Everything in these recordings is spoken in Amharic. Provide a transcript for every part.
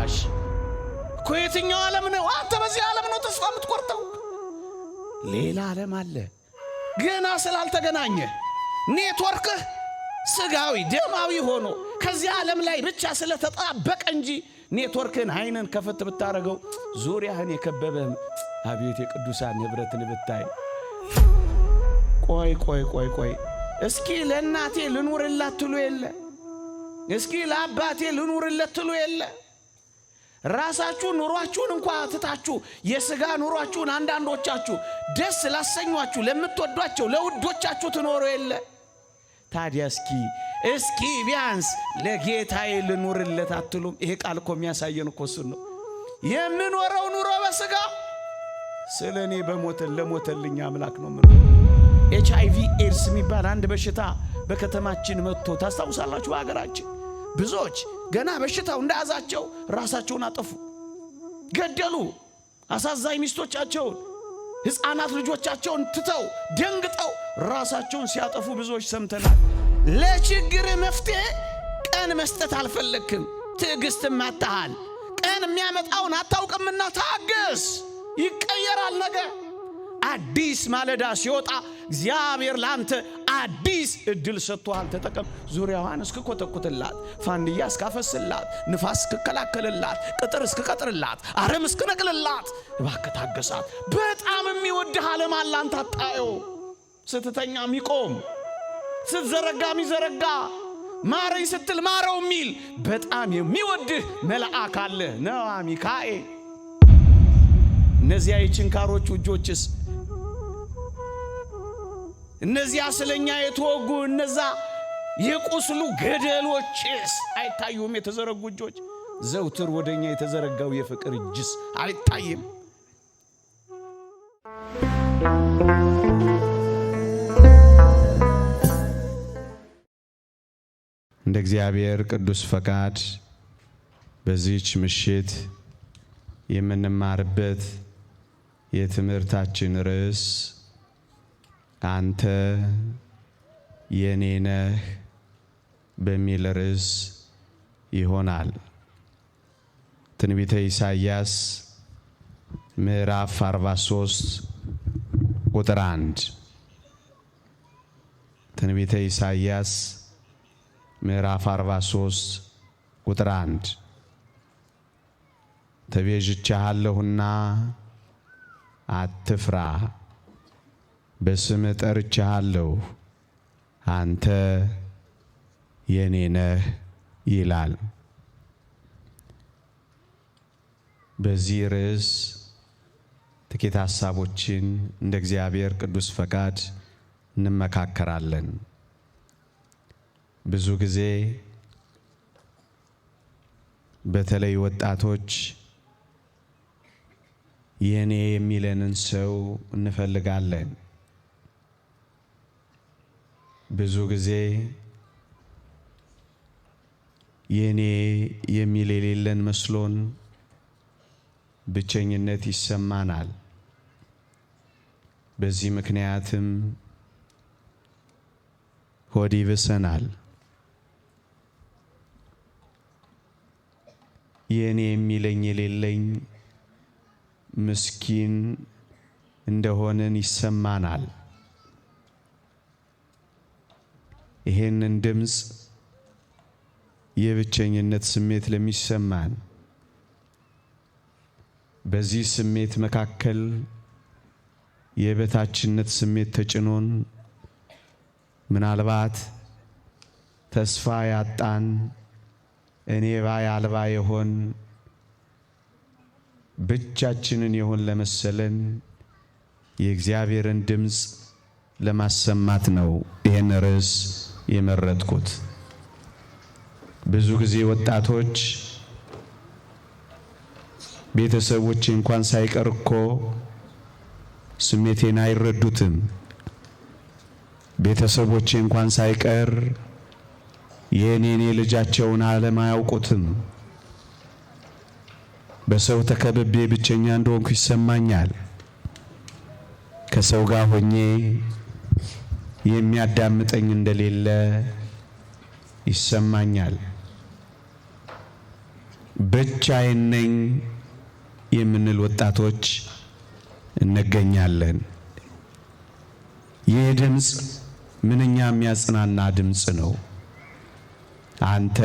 ጭራሽ እኮ የትኛው ዓለም ነው? አንተ በዚህ ዓለም ነው ተስፋ የምትቆርጠው። ሌላ ዓለም አለ ገና ስላልተገናኘ ኔትወርክህ ስጋዊ ደማዊ ሆኖ ከዚህ ዓለም ላይ ብቻ ስለተጣበቀ እንጂ ኔትወርክህን አይንን ከፈት ብታደርገው ዙሪያህን የከበበህ አቤት የቅዱሳን ኅብረትን ብታይ። ቆይ ቆይ ቆይ ቆይ፣ እስኪ ለእናቴ ልኑርላት ትሉ የለ? እስኪ ለአባቴ ልኑርለት ትሉ የለ? ራሳችሁ ኑሯችሁን እንኳ ትታችሁ የሥጋ ኑሯችሁን አንዳንዶቻችሁ ደስ ላሰኟችሁ ለምትወዷቸው ለውዶቻችሁ ትኖሩ የለ? ታዲያ እስኪ ቢያንስ ለጌታዬ ልኑርለት አትሉም? ይሄ ቃል እኮ የሚያሳየን እኮ እሱን ነው። የምኖረው ኑሮ በሥጋ ስለ እኔ በሞተ ለሞተልኝ አምላክ ነው የምኖረው። HIV AIDS የሚባል አንድ በሽታ በከተማችን መጥቶ ታስታውሳላችሁ? በሀገራችን ብዙዎች ገና በሽታው እንደያዛቸው ራሳቸውን አጠፉ፣ ገደሉ። አሳዛኝ ሚስቶቻቸውን፣ ሕፃናት ልጆቻቸውን ትተው ደንግጠው ራሳቸውን ሲያጠፉ ብዙዎች ሰምተናል። ለችግር መፍትሄ ቀን መስጠት አልፈለግክም፣ ትዕግስትም አጥተሃል። ቀን የሚያመጣውን አታውቅምና ታገስ፣ ይቀየራል ነገ። አዲስ ማለዳ ሲወጣ እግዚአብሔር ለአንተ አዲስ እድል ሰጥቶሃል። ተጠቀም። ዙሪያዋን እስክኮተኩትላት፣ ፋንድያ እስካፈስላት፣ ንፋስ እስክከላከልላት፣ ቅጥር እስክቀጥርላት፣ አረም እስክነቅልላት፣ እባክህ ታገሳት። በጣም የሚወድህ ዓለም አለ። አንተ አታየው። ስትተኛ የሚቆም፣ ስትዘረጋ የሚዘረጋ፣ ማረኝ ስትል ማረው የሚል በጣም የሚወድህ መልአክ አለ። ነዋ ሚካኤል። እነዚያ የችንካሮቹ እጆችስ፣ እነዚያ ስለኛ የተወጉ እነዛ የቁስሉ ገደሎችስ አይታዩም? የተዘረጉ እጆች፣ ዘውትር ወደኛ የተዘረጋው የፍቅር እጅስ አይታይም? እንደ እግዚአብሔር ቅዱስ ፈቃድ በዚህች ምሽት የምንማርበት የትምህርታችን ርዕስ አንተ የኔ ነህ በሚል ርዕስ ይሆናል። ትንቢተ ኢሳይያስ ምዕራፍ 43 ቁጥር 1። ትንቢተ ኢሳይያስ ምዕራፍ 43 ቁጥር 1። ተቤዥቼሃለሁና አትፍራ፣ በስምህ ጠርቼሃለሁ፣ አንተ የኔ ነህ ይላል። በዚህ ርዕስ ጥቂት ሐሳቦችን እንደ እግዚአብሔር ቅዱስ ፈቃድ እንመካከራለን። ብዙ ጊዜ በተለይ ወጣቶች የኔ የሚለንን ሰው እንፈልጋለን። ብዙ ጊዜ የኔ የሚል የሌለን መስሎን ብቸኝነት ይሰማናል። በዚህ ምክንያትም ሆድ ይብሰናል። የኔ የሚለኝ የሌለኝ ምስኪን እንደሆንን ይሰማናል። ይሄንን ድምፅ የብቸኝነት ስሜት ለሚሰማን፣ በዚህ ስሜት መካከል የበታችነት ስሜት ተጭኖን ምናልባት ተስፋ ያጣን፣ እኔ ባይ አልባ የሆን፣ ብቻችንን የሆን ለመሰለን የእግዚአብሔርን ድምፅ ለማሰማት ነው ይህን ርዕስ የመረጥኩት። ብዙ ጊዜ ወጣቶች ቤተሰቦች እንኳን ሳይቀር እኮ ስሜቴን አይረዱትም። ቤተሰቦቼ እንኳን ሳይቀር የኔን የልጃቸውን ዓለም አያውቁትም። በሰው ተከብቤ ብቸኛ እንደሆንኩ ይሰማኛል። ከሰው ጋር ሆኜ የሚያዳምጠኝ እንደሌለ ይሰማኛል። ብቻዬን ነኝ የምንል ወጣቶች እንገኛለን። ይህ ድምፅ ምንኛ የሚያጽናና ድምፅ ነው። አንተ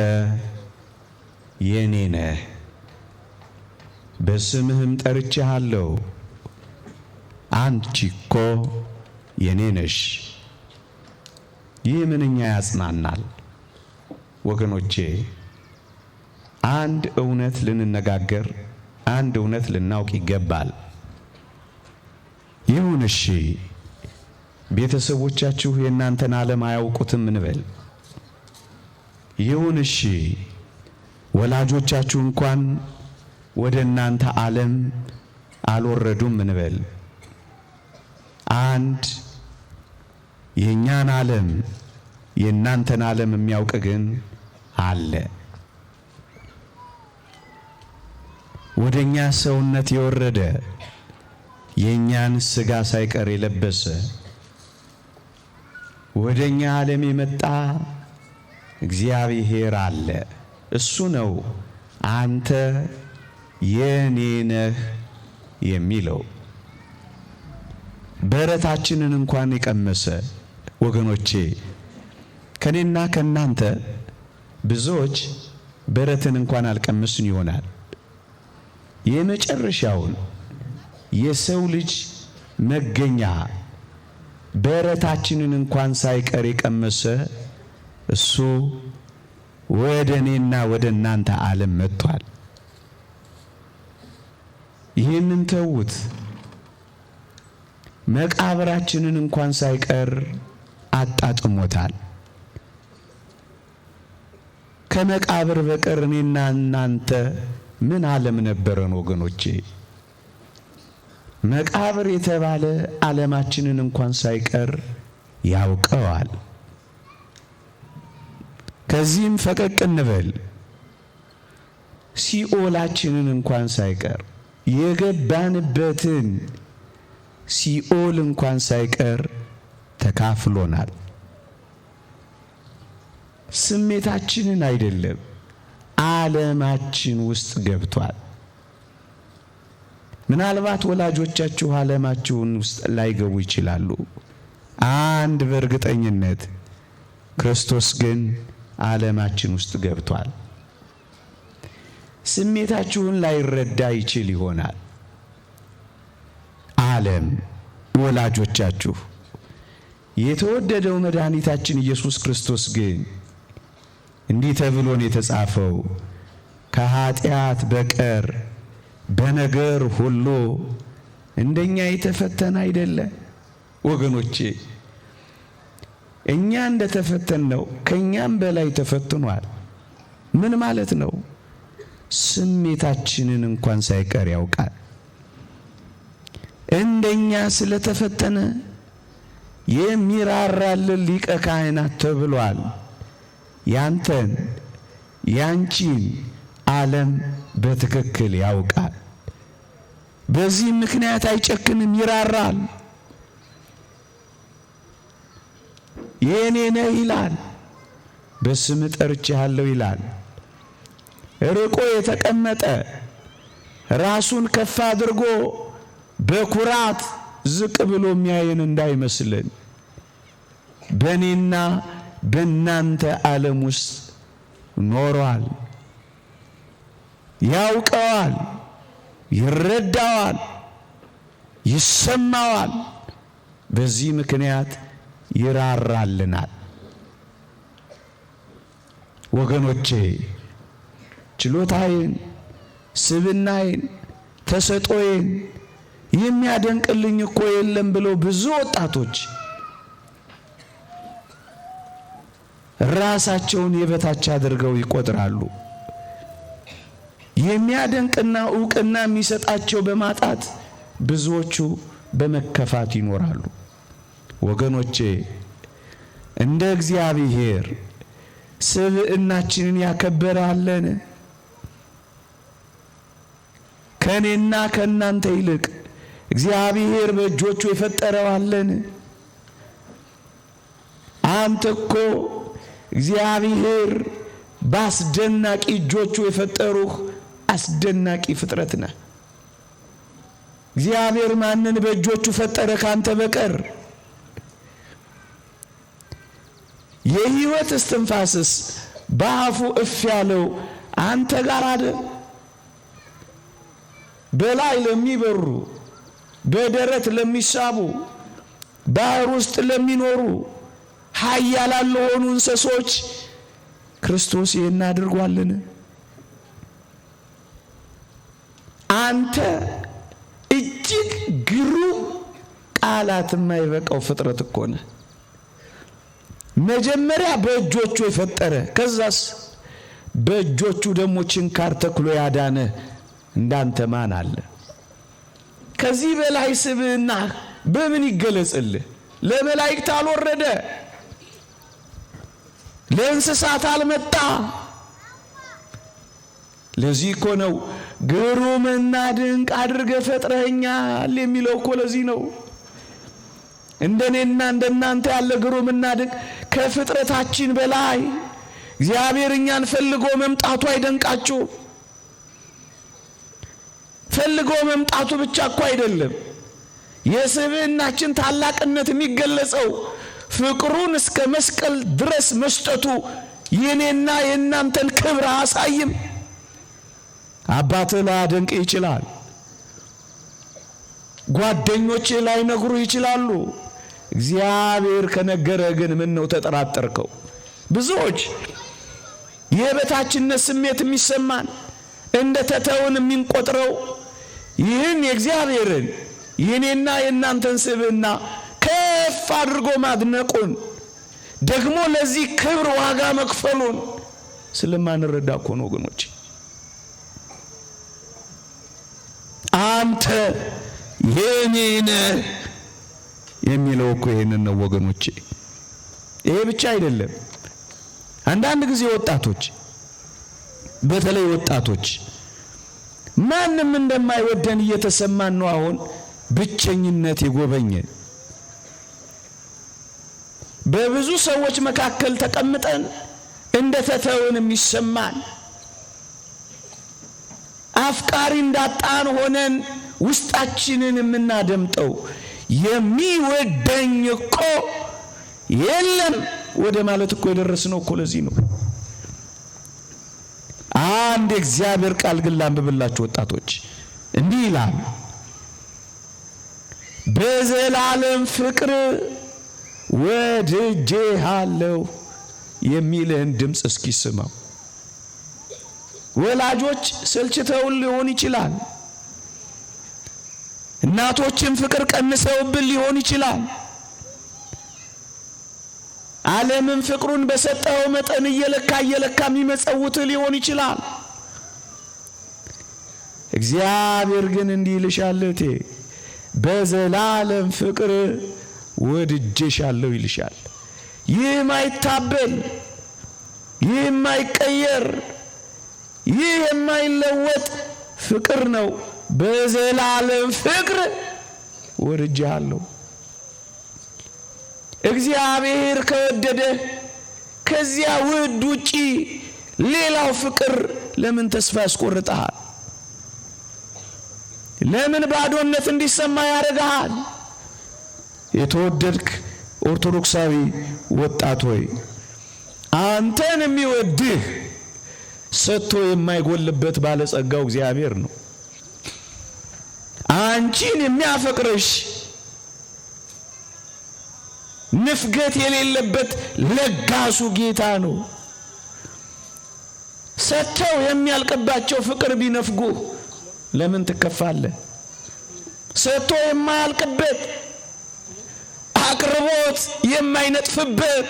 የኔ ነህ፣ በስምህም ጠርቼሃለሁ፣ አንቺ እኮ የኔ ነሽ። ይህ ምንኛ ያጽናናል ወገኖቼ። አንድ እውነት ልንነጋገር፣ አንድ እውነት ልናውቅ ይገባል። ይሁን እሺ፣ ቤተሰቦቻችሁ የእናንተን ዓለም አያውቁትም እንበል። ይሁን እሺ፣ ወላጆቻችሁ እንኳን ወደ እናንተ ዓለም አልወረዱም እንበል። አንድ የእኛን ዓለም የእናንተን ዓለም የሚያውቅ ግን አለ። ወደኛ ሰውነት የወረደ፣ የእኛን ሥጋ ሳይቀር የለበሰ፣ ወደኛ ዓለም የመጣ እግዚአብሔር አለ። እሱ ነው አንተ የኔ ነህ የሚለው። በረታችንን እንኳን የቀመሰ፣ ወገኖቼ፣ ከኔና ከናንተ ብዙዎች በረትን እንኳን አልቀመስን ይሆናል። የመጨረሻውን የሰው ልጅ መገኛ በረታችንን እንኳን ሳይቀር የቀመሰ እሱ ወደ እኔና ወደ እናንተ ዓለም መጥቷል። ይህንን ተዉት። መቃብራችንን እንኳን ሳይቀር አጣጥሞታል። ከመቃብር በቀር እኔና እናንተ ምን ዓለም ነበረን ወገኖቼ? መቃብር የተባለ ዓለማችንን እንኳን ሳይቀር ያውቀዋል። ከዚህም ፈቀቅ እንበል። ሲኦላችንን እንኳን ሳይቀር፣ የገባንበትን ሲኦል እንኳን ሳይቀር ተካፍሎናል። ስሜታችንን አይደለም፣ ዓለማችን ውስጥ ገብቷል። ምናልባት ወላጆቻችሁ ዓለማችሁን ውስጥ ላይገቡ ይችላሉ። አንድ በእርግጠኝነት ክርስቶስ ግን ዓለማችን ውስጥ ገብቷል። ስሜታችሁን ላይረዳ ይችል ይሆናል። ዓለም ወላጆቻችሁ፣ የተወደደው መድኃኒታችን ኢየሱስ ክርስቶስ ግን እንዲህ ተብሎ ነው የተጻፈው፣ ከኃጢአት በቀር በነገር ሁሉ እንደኛ የተፈተነ አይደለ። ወገኖቼ፣ እኛ እንደተፈተን ነው ከኛም በላይ ተፈትኗል። ምን ማለት ነው? ስሜታችንን እንኳን ሳይቀር ያውቃል። እንደኛ ስለተፈተነ የሚራራልን ሊቀ ካህናት ተብሏል። ያንተን ያንቺን ዓለም በትክክል ያውቃል። በዚህ ምክንያት አይጨክንም፣ ይራራል። የኔ ነህ ይላል። በስም ጠርቼሃለሁ ይላል። ርቆ የተቀመጠ፣ ራሱን ከፍ አድርጎ በኩራት ዝቅ ብሎ የሚያየን እንዳይመስልን፣ በእኔና በእናንተ ዓለም ውስጥ ኖሯል። ያውቀዋል፣ ይረዳዋል፣ ይሰማዋል። በዚህ ምክንያት ይራራልናል። ወገኖቼ፣ ችሎታዬን፣ ስብናዬን፣ ተሰጦዬን የሚያደንቅልኝ እኮ የለም ብለው ብዙ ወጣቶች ራሳቸውን የበታች አድርገው ይቆጥራሉ። የሚያደንቅና እውቅና የሚሰጣቸው በማጣት ብዙዎቹ በመከፋት ይኖራሉ። ወገኖቼ፣ እንደ እግዚአብሔር ስብዕናችንን ያከበረ አለን? ከእኔና ከእናንተ ይልቅ እግዚአብሔር በእጆቹ የፈጠረው አለን? አንተ እኮ እግዚአብሔር በአስደናቂ እጆቹ የፈጠሩህ አስደናቂ ፍጥረት ነህ። እግዚአብሔር ማንን በእጆቹ ፈጠረ ካንተ በቀር? የሕይወት እስትንፋስስ በአፉ እፍ ያለው አንተ ጋር አይደል? በላይ ለሚበሩ፣ በደረት ለሚሳቡ፣ ባህር ውስጥ ለሚኖሩ ኃያላን ለሆኑ እንስሶች ክርስቶስ ይህን አድርጓልን? አንተ እጅግ ግሩም ቃላት የማይበቃው ፍጥረት እኮ ነህ። መጀመሪያ በእጆቹ የፈጠረ፣ ከዛስ በእጆቹ ደግሞ ችንካር ተክሎ ያዳነ እንዳንተ ማን አለ? ከዚህ በላይ ስብዕና በምን ይገለጽልህ? ለመላእክት አልወረደ፣ ለእንስሳት አልመጣ። ለዚህ እኮ ነው ግሩምና ድንቅ አድርገህ ፈጥረኸኛል የሚለው እኮ ለዚህ ነው። እንደኔና እንደናንተ ያለ ግሩምና ድንቅ ከፍጥረታችን በላይ እግዚአብሔር እኛን ፈልጎ መምጣቱ አይደንቃችሁ? ፈልጎ መምጣቱ ብቻ እኮ አይደለም። የስብዕናችን ታላቅነት የሚገለጸው ፍቅሩን እስከ መስቀል ድረስ መስጠቱ የኔና የእናንተን ክብር አያሳይም? አባትህ ላያደንቅ ይችላል። ጓደኞችህ ላይነግሩ ይችላሉ። እግዚአብሔር ከነገረ ግን ምን ነው ተጠራጠርከው? ብዙዎች የበታችነት ስሜት የሚሰማን እንደ ተተውን የሚንቆጥረው ይህን የእግዚአብሔርን የኔና የእናንተን ስብዕና ከፍ አድርጎ ማድነቁን ደግሞ ለዚህ ክብር ዋጋ መክፈሉን ስለማንረዳ እኮ ነው ወገኖች። አንተ የኔ ነህ የሚለው እኮ ይሄንን ነው ወገኖቼ። ይሄ ብቻ አይደለም። አንዳንድ ጊዜ ወጣቶች፣ በተለይ ወጣቶች ማንም እንደማይወደን እየተሰማን ነው። አሁን ብቸኝነት የጎበኘን፣ በብዙ ሰዎች መካከል ተቀምጠን እንደተተውን የሚሰማን፣ አፍቃሪ እንዳጣን ሆነን ውስጣችንን የምናደምጠው የሚወደኝ እኮ የለም ወደ ማለት እኮ የደረስነው እኮ ለዚህ ነው። አንድ የእግዚአብሔር ቃል ግን ላንብብላችሁ ወጣቶች፣ እንዲህ ይላል፣ በዘላለም ፍቅር ወድጄሃለሁ የሚልህን ድምፅ እስኪ ስማው። ወላጆች ሰልችተውን ሊሆን ይችላል። እናቶችን ፍቅር ቀንሰውብን ሊሆን ይችላል። ዓለምን ፍቅሩን በሰጠው መጠን እየለካ እየለካ የሚመጸውት ሊሆን ይችላል። እግዚአብሔር ግን እንዲህ ይልሻል፣ እህቴ በዘላለም ፍቅር ወድጄሻለሁ ይልሻል። ይህ ማይታበል፣ ይህ የማይቀየር፣ ይህ የማይለወጥ ፍቅር ነው። በዘላለም ፍቅር ወድጄሃለሁ። እግዚአብሔር ከወደደ ከዚያ ውድ ውጪ ሌላው ፍቅር ለምን ተስፋ ያስቆርጥሃል? ለምን ባዶነት እንዲሰማ ያደርግሃል? የተወደድክ ኦርቶዶክሳዊ ወጣት ሆይ፣ አንተን የሚወድህ ሰጥቶ የማይጎልበት ባለጸጋው እግዚአብሔር ነው። አንቺን የሚያፈቅርሽ ንፍገት የሌለበት ለጋሱ ጌታ ነው። ሰጥተው የሚያልቅባቸው ፍቅር ቢነፍጉ ለምን ትከፋለህ? ሰጥቶ የማያልቅበት፣ አቅርቦት የማይነጥፍበት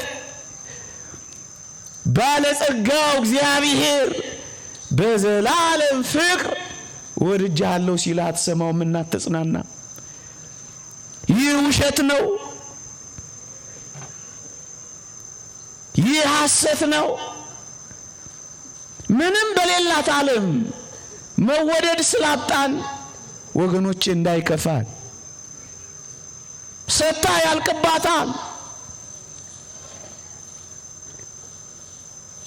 ባለጸጋው እግዚአብሔር በዘላለም ፍቅር ወድጄሃለሁ ሲል አትሰማውም እና አትጽናና? ይህ ውሸት ነው። ይህ ሐሰት ነው። ምንም በሌላት ዓለም መወደድ ስላጣን ወገኖቼ እንዳይከፋን፣ ሰጥታ ያልቅባታል።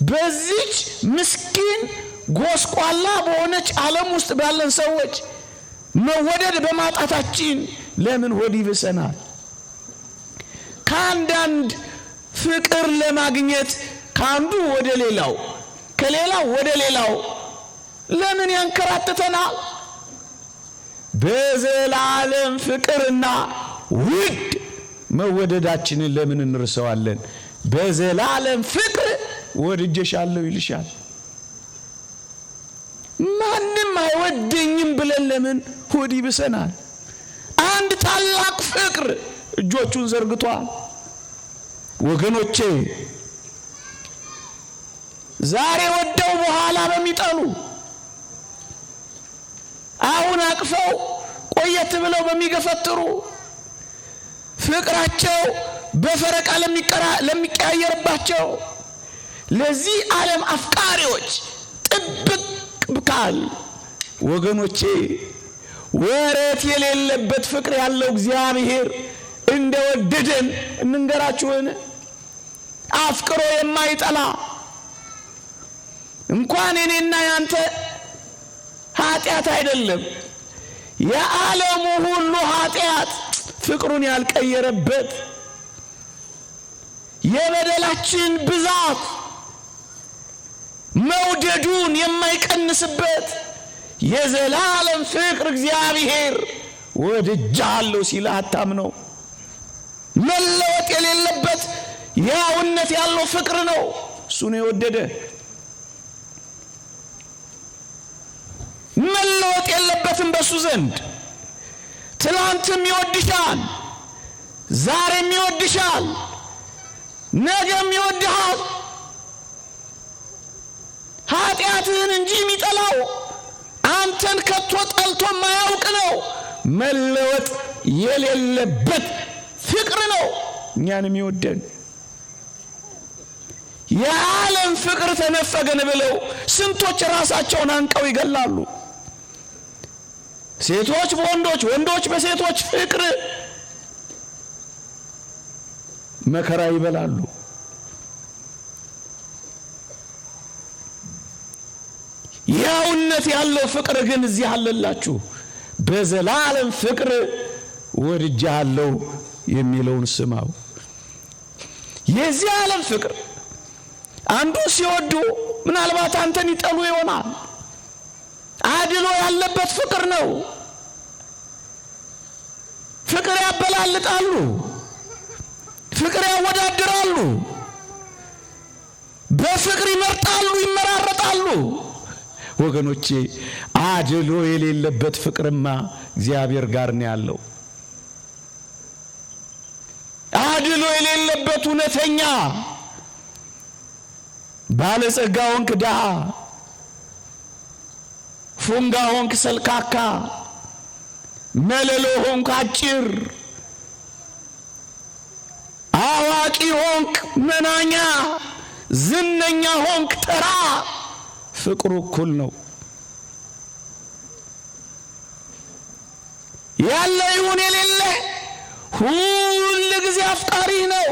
በዚች ምስኪን ጎስቋላ በሆነች ዓለም ውስጥ ባለን ሰዎች መወደድ በማጣታችን ለምን ሆድ ይብሰናል? ከአንዳንድ ፍቅር ለማግኘት ከአንዱ ወደ ሌላው፣ ከሌላው ወደ ሌላው ለምን ያንከራትተናል? በዘላለም ፍቅርና ውድ መወደዳችንን ለምን እንርሰዋለን? በዘላለም ፍቅር ወድጄሻለሁ ይልሻል። ማንም አይወደኝም ብለን ለምን ሆድ ይብሰናል? አንድ ታላቅ ፍቅር እጆቹን ዘርግቷል። ወገኖቼ፣ ዛሬ ወደው በኋላ በሚጠሉ፣ አሁን አቅፈው ቆየት ብለው በሚገፈትሩ፣ ፍቅራቸው በፈረቃ ለሚቀያየርባቸው ለዚህ ዓለም አፍቃሪዎች ጥብቅ ብካል፣ ወገኖቼ፣ ወረት የሌለበት ፍቅር ያለው እግዚአብሔር እንደወደደን እንንገራችሁን? አፍቅሮ የማይጠላ፣ እንኳን እኔና ያንተ ኃጢአት አይደለም፣ የዓለሙ ሁሉ ኃጢአት ፍቅሩን ያልቀየረበት፣ የበደላችን ብዛት መውደዱን የማይቀንስበት የዘላለም ፍቅር እግዚአብሔር ወድጃለሁ ሲል አታምነው። መለወጥ የሌለበት ያውነት ያለው ፍቅር ነው። እሱ ነው የወደደ። መለወጥ የለበትም በሱ ዘንድ። ትላንትም ይወድሻል፣ ዛሬም ይወድሻል፣ ነገም ይወድሃል። ኃጢአትህን እንጂ የሚጠላው አንተን ከቶ ጠልቶ ማያውቅ ነው። መለወጥ የሌለበት ፍቅር ነው እኛን የሚወደን። የዓለም ፍቅር ተነፈገን ብለው ስንቶች ራሳቸውን አንቀው ይገላሉ። ሴቶች በወንዶች፣ ወንዶች በሴቶች ፍቅር መከራ ይበላሉ። ያውነት ያለው ፍቅር ግን እዚህ አለላችሁ። በዘላለም ፍቅር ወድጃለሁ የሚለውን ስማው። የዚህ ዓለም ፍቅር አንዱ ሲወዱ ምናልባት አንተን ይጠሉ ይሆናል። አድሎ ያለበት ፍቅር ነው። ፍቅር ያበላልጣሉ፣ ፍቅር ያወዳድራሉ፣ በፍቅር ይመርጣሉ፣ ይመራረጣሉ። ወገኖቼ፣ አድሎ የሌለበት ፍቅርማ እግዚአብሔር ጋር ነው ያለው። አድሎ የሌለበት እውነተኛ፣ ባለጸጋ ሆንክ ድሃ፣ ፉንጋ ሆንክ ሰልካካ፣ መለሎ ሆንክ አጭር፣ አዋቂ ሆንክ መናኛ፣ ዝነኛ ሆንክ ተራ፣ ፍቅሩ እኩል ነው። ያለ ይሁን የሌለ ሁል ጊዜ አፍቃሪህ ነው።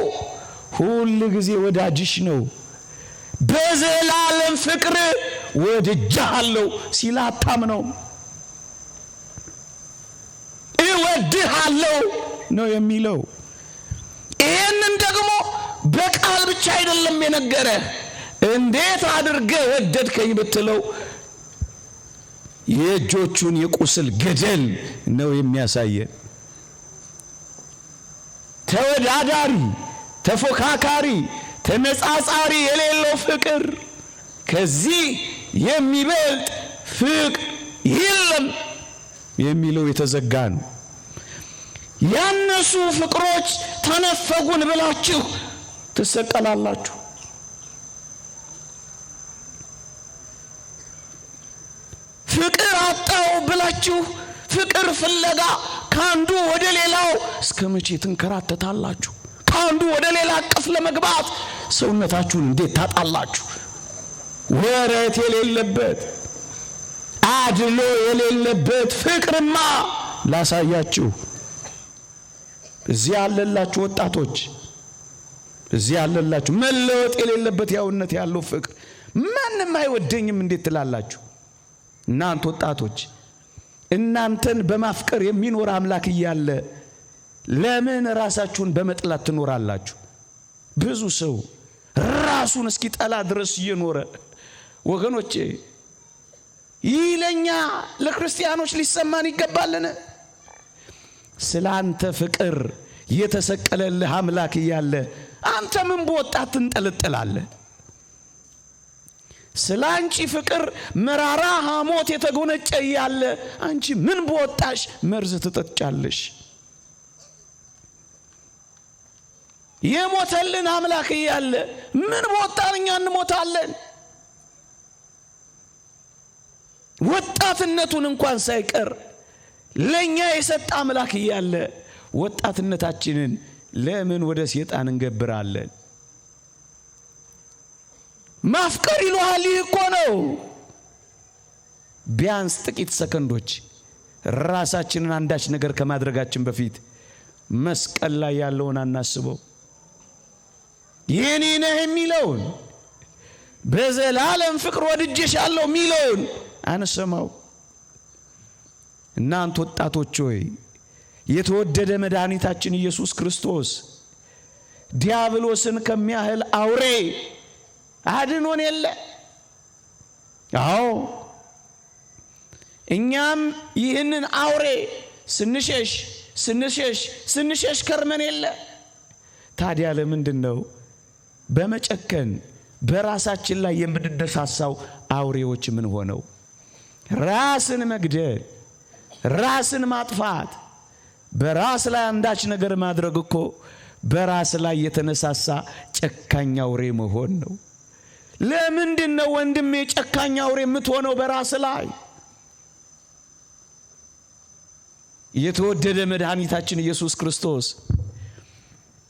ሁል ጊዜ ወዳጅሽ ነው። በዘላለም ፍቅር ወድጃለሁ ሲል አታምነው። እወድሃለሁ ነው የሚለው። ይህንን ደግሞ በቃል ብቻ አይደለም የነገረ። እንዴት አድርገህ ወደድከኝ ብትለው የእጆቹን የቁስል ገደል ነው የሚያሳየን። ተወዳዳሪ፣ ተፎካካሪ፣ ተነጻጻሪ የሌለው ፍቅር፣ ከዚህ የሚበልጥ ፍቅር የለም የሚለው የተዘጋ ነው። ያነሱ ፍቅሮች ተነፈጉን ብላችሁ ትሰቀላላችሁ። ፍቅር አጣው ብላችሁ ፍቅር ፍለጋ ከአንዱ ወደ ሌላው እስከ መቼ ትንከራተታላችሁ? ከአንዱ ወደ ሌላ እቅፍ ለመግባት ሰውነታችሁን እንዴት ታጣላችሁ? ወረት የሌለበት፣ አድሎ የሌለበት ፍቅርማ ላሳያችሁ። እዚህ ያለላችሁ ወጣቶች፣ እዚህ ያለላችሁ፣ መለወጥ የሌለበት ያውነት ያለው ፍቅር። ማንም አይወደኝም እንዴት ትላላችሁ? እናንተ ወጣቶች እናንተን በማፍቀር የሚኖር አምላክ እያለ ለምን ራሳችሁን በመጥላት ትኖራላችሁ? ብዙ ሰው ራሱን እስኪጠላ ድረስ እየኖረ ወገኖቼ፣ ይህ ለኛ ለክርስቲያኖች ሊሰማን ይገባልን? ስለ አንተ ፍቅር የተሰቀለልህ አምላክ እያለ አንተ ምን በወጣት ትንጠለጠላለህ? ስለ አንቺ ፍቅር መራራ ሐሞት የተጎነጨ እያለ አንቺ ምን በወጣሽ መርዝ ትጠጫለሽ? የሞተልን አምላክ እያለ ምን በወጣን እኛ እንሞታለን? ወጣትነቱን እንኳን ሳይቀር ለኛ የሰጠ አምላክ እያለ ወጣትነታችንን ለምን ወደ ሴጣን እንገብራለን? ማፍቀር ይሉሃል። ይህ እኮ ነው። ቢያንስ ጥቂት ሰከንዶች ራሳችንን አንዳች ነገር ከማድረጋችን በፊት መስቀል ላይ ያለውን አናስበው። የኔ ነህ የሚለውን በዘላለም ፍቅር ወድጄሻለሁ የሚለውን አንሰማው። እናንተ ወጣቶች ሆይ የተወደደ መድኃኒታችን ኢየሱስ ክርስቶስ ዲያብሎስን ከሚያህል አውሬ አድኖን የለ? አዎ፣ እኛም ይህንን አውሬ ስንሸሽ ስንሸሽ ስንሸሽ ከርመን የለ? ታዲያ ለምንድን ነው በመጨከን በራሳችን ላይ የምንነሳሳው አውሬዎች ምን ሆነው? ራስን መግደል፣ ራስን ማጥፋት፣ በራስ ላይ አንዳች ነገር ማድረግ እኮ በራስ ላይ የተነሳሳ ጨካኝ አውሬ መሆን ነው። ለምንድን ነው ወንድሜ ጨካኝ አውሬ የምትሆነው በራስ ላይ? የተወደደ መድኃኒታችን ኢየሱስ ክርስቶስ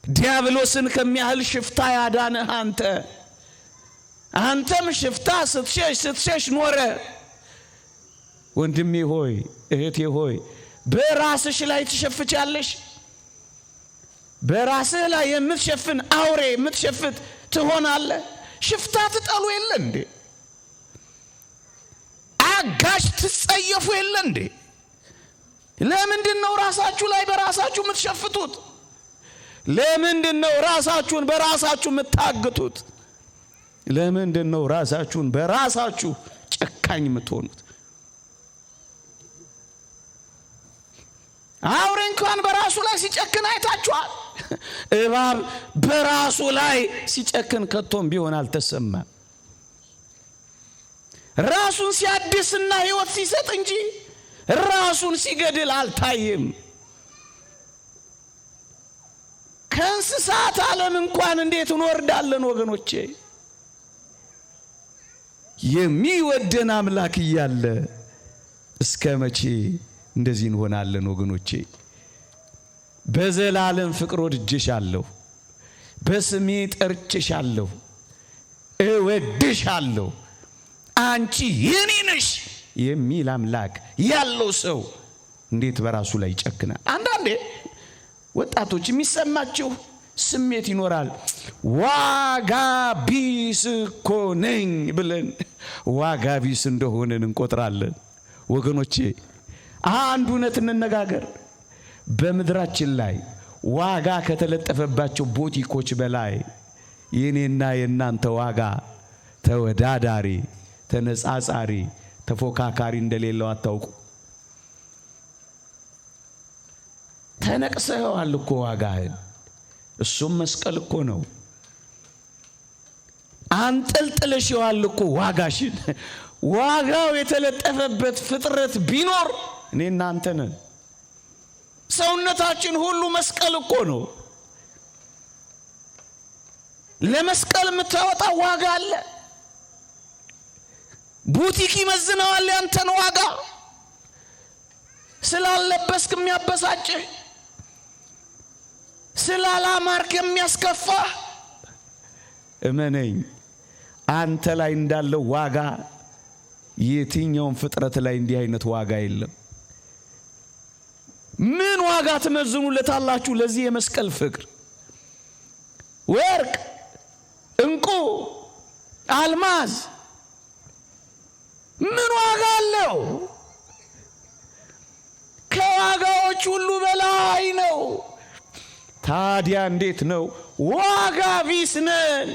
ዲያብሎስን ከሚያህል ሽፍታ ያዳነህ አንተ፣ አንተም ሽፍታ ስትሸሽ ስትሸሽ ኖረ። ወንድሜ ሆይ እህቴ ሆይ በራስሽ ላይ ትሸፍቻለሽ። በራስህ ላይ የምትሸፍን አውሬ የምትሸፍት ትሆናለህ። ሽፍታ ትጠሉ የለ እንዴ? አጋሽ ትጸየፉ የለ እንዴ? ለምንድን ነው ራሳችሁ ላይ በራሳችሁ የምትሸፍቱት? ለምንድን ነው ራሳችሁን በራሳችሁ የምታግቱት? ለምንድን ነው ራሳችሁን በራሳችሁ ጨካኝ የምትሆኑት? አውሬ እንኳን በራሱ ላይ ሲጨክን አይታችኋል። እባብ በራሱ ላይ ሲጨክን ከቶም ቢሆን አልተሰማም። ራሱን ሲያድስና ሕይወት ሲሰጥ እንጂ ራሱን ሲገድል አልታይም። ከእንስሳት ዓለም እንኳን እንዴት እንወርዳለን ወገኖቼ? የሚወደን አምላክ እያለ እስከ መቼ እንደዚህ እንሆናለን ወገኖቼ? በዘላለም ፍቅር ወድጄሻለሁ፣ በስሜ ጠርቼሻለሁ፣ እወድሻለሁ፣ አንቺ የኔ ነሽ የሚል አምላክ ያለው ሰው እንዴት በራሱ ላይ ይጨክናል? አንዳንዴ ወጣቶች የሚሰማችሁ ስሜት ይኖራል። ዋጋ ቢስ እኮ ነኝ ብለን ዋጋ ቢስ እንደሆነን እንቆጥራለን። ወገኖቼ አንድ እውነት እንነጋገር። በምድራችን ላይ ዋጋ ከተለጠፈባቸው ቦቲኮች በላይ የኔና የእናንተ ዋጋ ተወዳዳሪ፣ ተነጻጻሪ፣ ተፎካካሪ እንደሌለው አታውቁ። ተነቅሰኸዋል እኮ ዋጋህን። እሱም መስቀል እኮ ነው። አንጠልጥለሽዋል እኮ ዋጋሽን። ዋጋው የተለጠፈበት ፍጥረት ቢኖር እኔ እናንተ ነን። ሰውነታችን ሁሉ መስቀል እኮ ነው። ለመስቀል የምታወጣው ዋጋ አለ። ቡቲክ ይመዝነዋል ያንተን ዋጋ። ስላለበስክ የሚያበሳጭህ፣ ስላላማርክ የሚያስከፋህ፣ እመነኝ አንተ ላይ እንዳለው ዋጋ የትኛውም ፍጥረት ላይ እንዲህ አይነት ዋጋ የለም። ምን ዋጋ ትመዝኑለታላችሁ ለዚህ የመስቀል ፍቅር? ወርቅ፣ ዕንቁ፣ አልማዝ፣ ምን ዋጋ አለው? ከዋጋዎች ሁሉ በላይ ነው። ታዲያ እንዴት ነው ዋጋ ቢስ ነን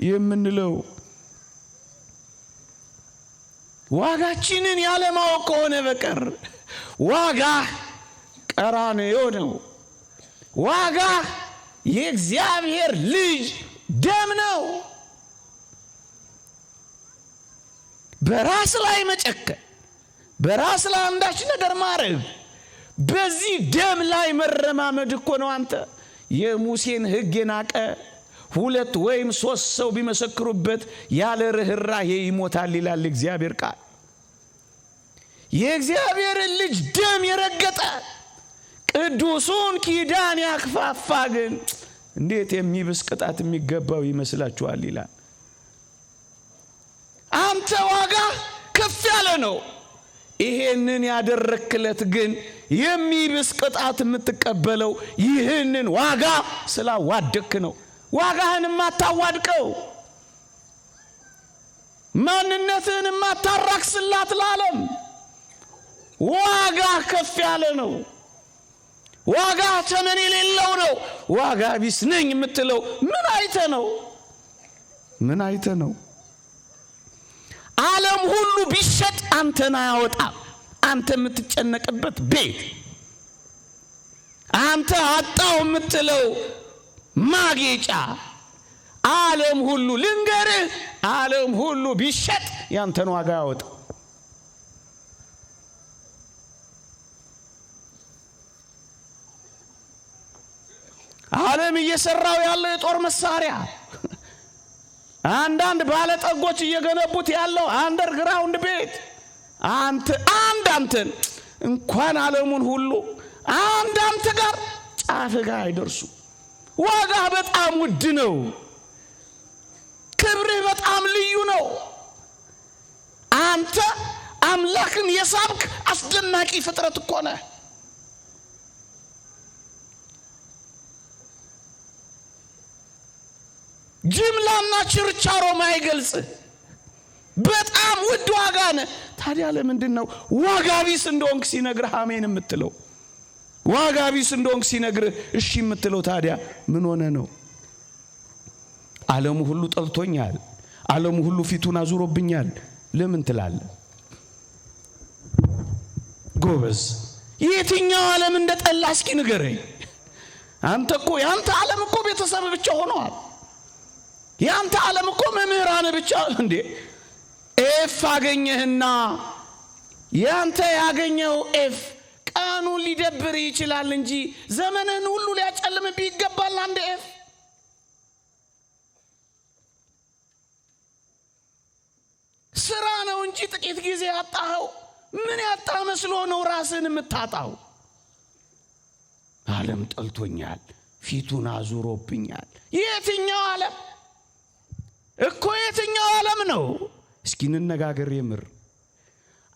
የምንለው? ዋጋችንን ያለማወቅ ከሆነ በቀር ዋጋ ቀራንዮ ነው። ዋጋ የእግዚአብሔር ልጅ ደም ነው። በራስ ላይ መጨከን፣ በራስ ላይ አንዳች ነገር ማድረግ፣ በዚህ ደም ላይ መረማመድ እኮ ነው። አንተ የሙሴን ሕግ የናቀ 2 ወይም 3 ሰው ቢመሰክሩበት ያለ ርኅራኄ ይሞታል ይላል እግዚአብሔር ቃል። የእግዚአብሔርን ልጅ ደም የረገጠ ቅዱሱን ኪዳን ያክፋፋ ግን እንዴት የሚብስ ቅጣት የሚገባው ይመስላችኋል ይላል። አንተ ዋጋ ከፍ ያለ ነው። ይሄንን ያደረክለት ግን የሚብስ ቅጣት የምትቀበለው ይህንን ዋጋ ስላዋደክ ነው። ዋጋህን የማታዋድቀው፣ ማንነትህን የማታራክስላት ለዓለም ዋጋ ከፍ ያለ ነው። ዋጋ ተመን የሌለው ነው። ዋጋ ቢስ ነኝ የምትለው ምን አይተ ነው? ምን አይተ ነው? ዓለም ሁሉ ቢሸጥ አንተን አያወጣም። አንተ የምትጨነቅበት ቤት፣ አንተ አጣው የምትለው ማጌጫ፣ ዓለም ሁሉ ልንገርህ፣ ዓለም ሁሉ ቢሸጥ ያንተን ዋጋ አያወጣም። ዓለም እየሰራው ያለው የጦር መሳሪያ፣ አንዳንድ ባለጠጎች እየገነቡት ያለው አንደርግራውንድ ቤት፣ አንተ አንድ አንተን እንኳን ዓለሙን ሁሉ አንድ አንተ ጋር ጫፍ ጋር አይደርሱ። ዋጋ በጣም ውድ ነው። ክብርህ በጣም ልዩ ነው። አንተ አምላክን የሳብክ አስደናቂ ፍጥረት እኮ ነህ። ጅምላና ችርቻሮ ማይገልጽ በጣም ውድ ዋጋ ነህ። ታዲያ ለምንድን ነው ዋጋ ቢስ እንደሆንክ ሲነግርህ አሜን የምትለው? ዋጋ ቢስ እንደሆንክ ሲነግርህ እሺ የምትለው ታዲያ ምን ሆነ ነው? ዓለሙ ሁሉ ጠልቶኛል፣ ዓለሙ ሁሉ ፊቱን አዙሮብኛል ለምን ትላለህ? ጎበዝ፣ የትኛው ዓለም እንደጠላ እስኪ ንገረኝ። አንተ እኮ ያንተ ዓለም እኮ ቤተሰብ ብቻ ሆኗል። ያንተ ዓለም እኮ መምህራን ብቻ እንዴ። F አገኘህና ያንተ ያገኘው F ቀኑን ሊደብር ይችላል እንጂ ዘመንህን ሁሉ ሊያጨልምብህ ይገባል። አንድ F ስራ ነው እንጂ ጥቂት ጊዜ ያጣኸው ምን ያጣ መስሎ ነው ራስህን የምታጣው? ዓለም ጠልቶኛል፣ ፊቱን አዙሮብኛል። የትኛው ዓለም እኮ የትኛው ዓለም ነው? እስኪ እንነጋገር የምር።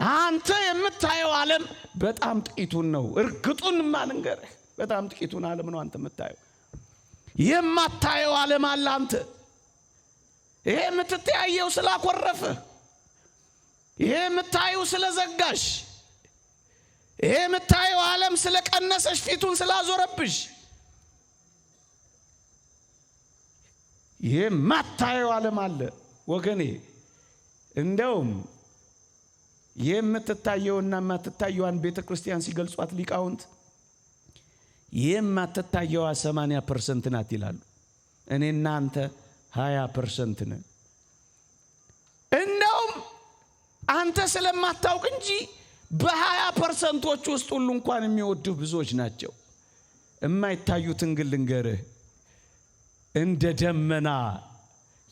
አንተ የምታየው ዓለም በጣም ጥቂቱን ነው። እርግጡን ማልንገርህ በጣም ጥቂቱን ዓለም ነው አንተ የምታየው። የማታየው ዓለም አለ አንተ። ይሄ የምትተያየው ስላኮረፈ፣ ይሄ የምታየው ስለዘጋሽ፣ ይሄ የምታየው ዓለም ስለቀነሰሽ፣ ፊቱን ስላዞረብሽ፣ የማታየው ዓለም አለ ወገኔ። እንደውም የምትታየውና የማትታየዋን ቤተክርስቲያን ሲገልጿት ሊቃውንት የማትታየዋ 80% ናት ይላሉ። እኔና አንተ 20% ነን። እንደውም አንተ ስለማታውቅ እንጂ በ20%ዎች ውስጥ ሁሉ እንኳን የሚወዱህ ብዙዎች ናቸው። የማይታዩትን ግን ልንገርህ፣ እንደ ደመና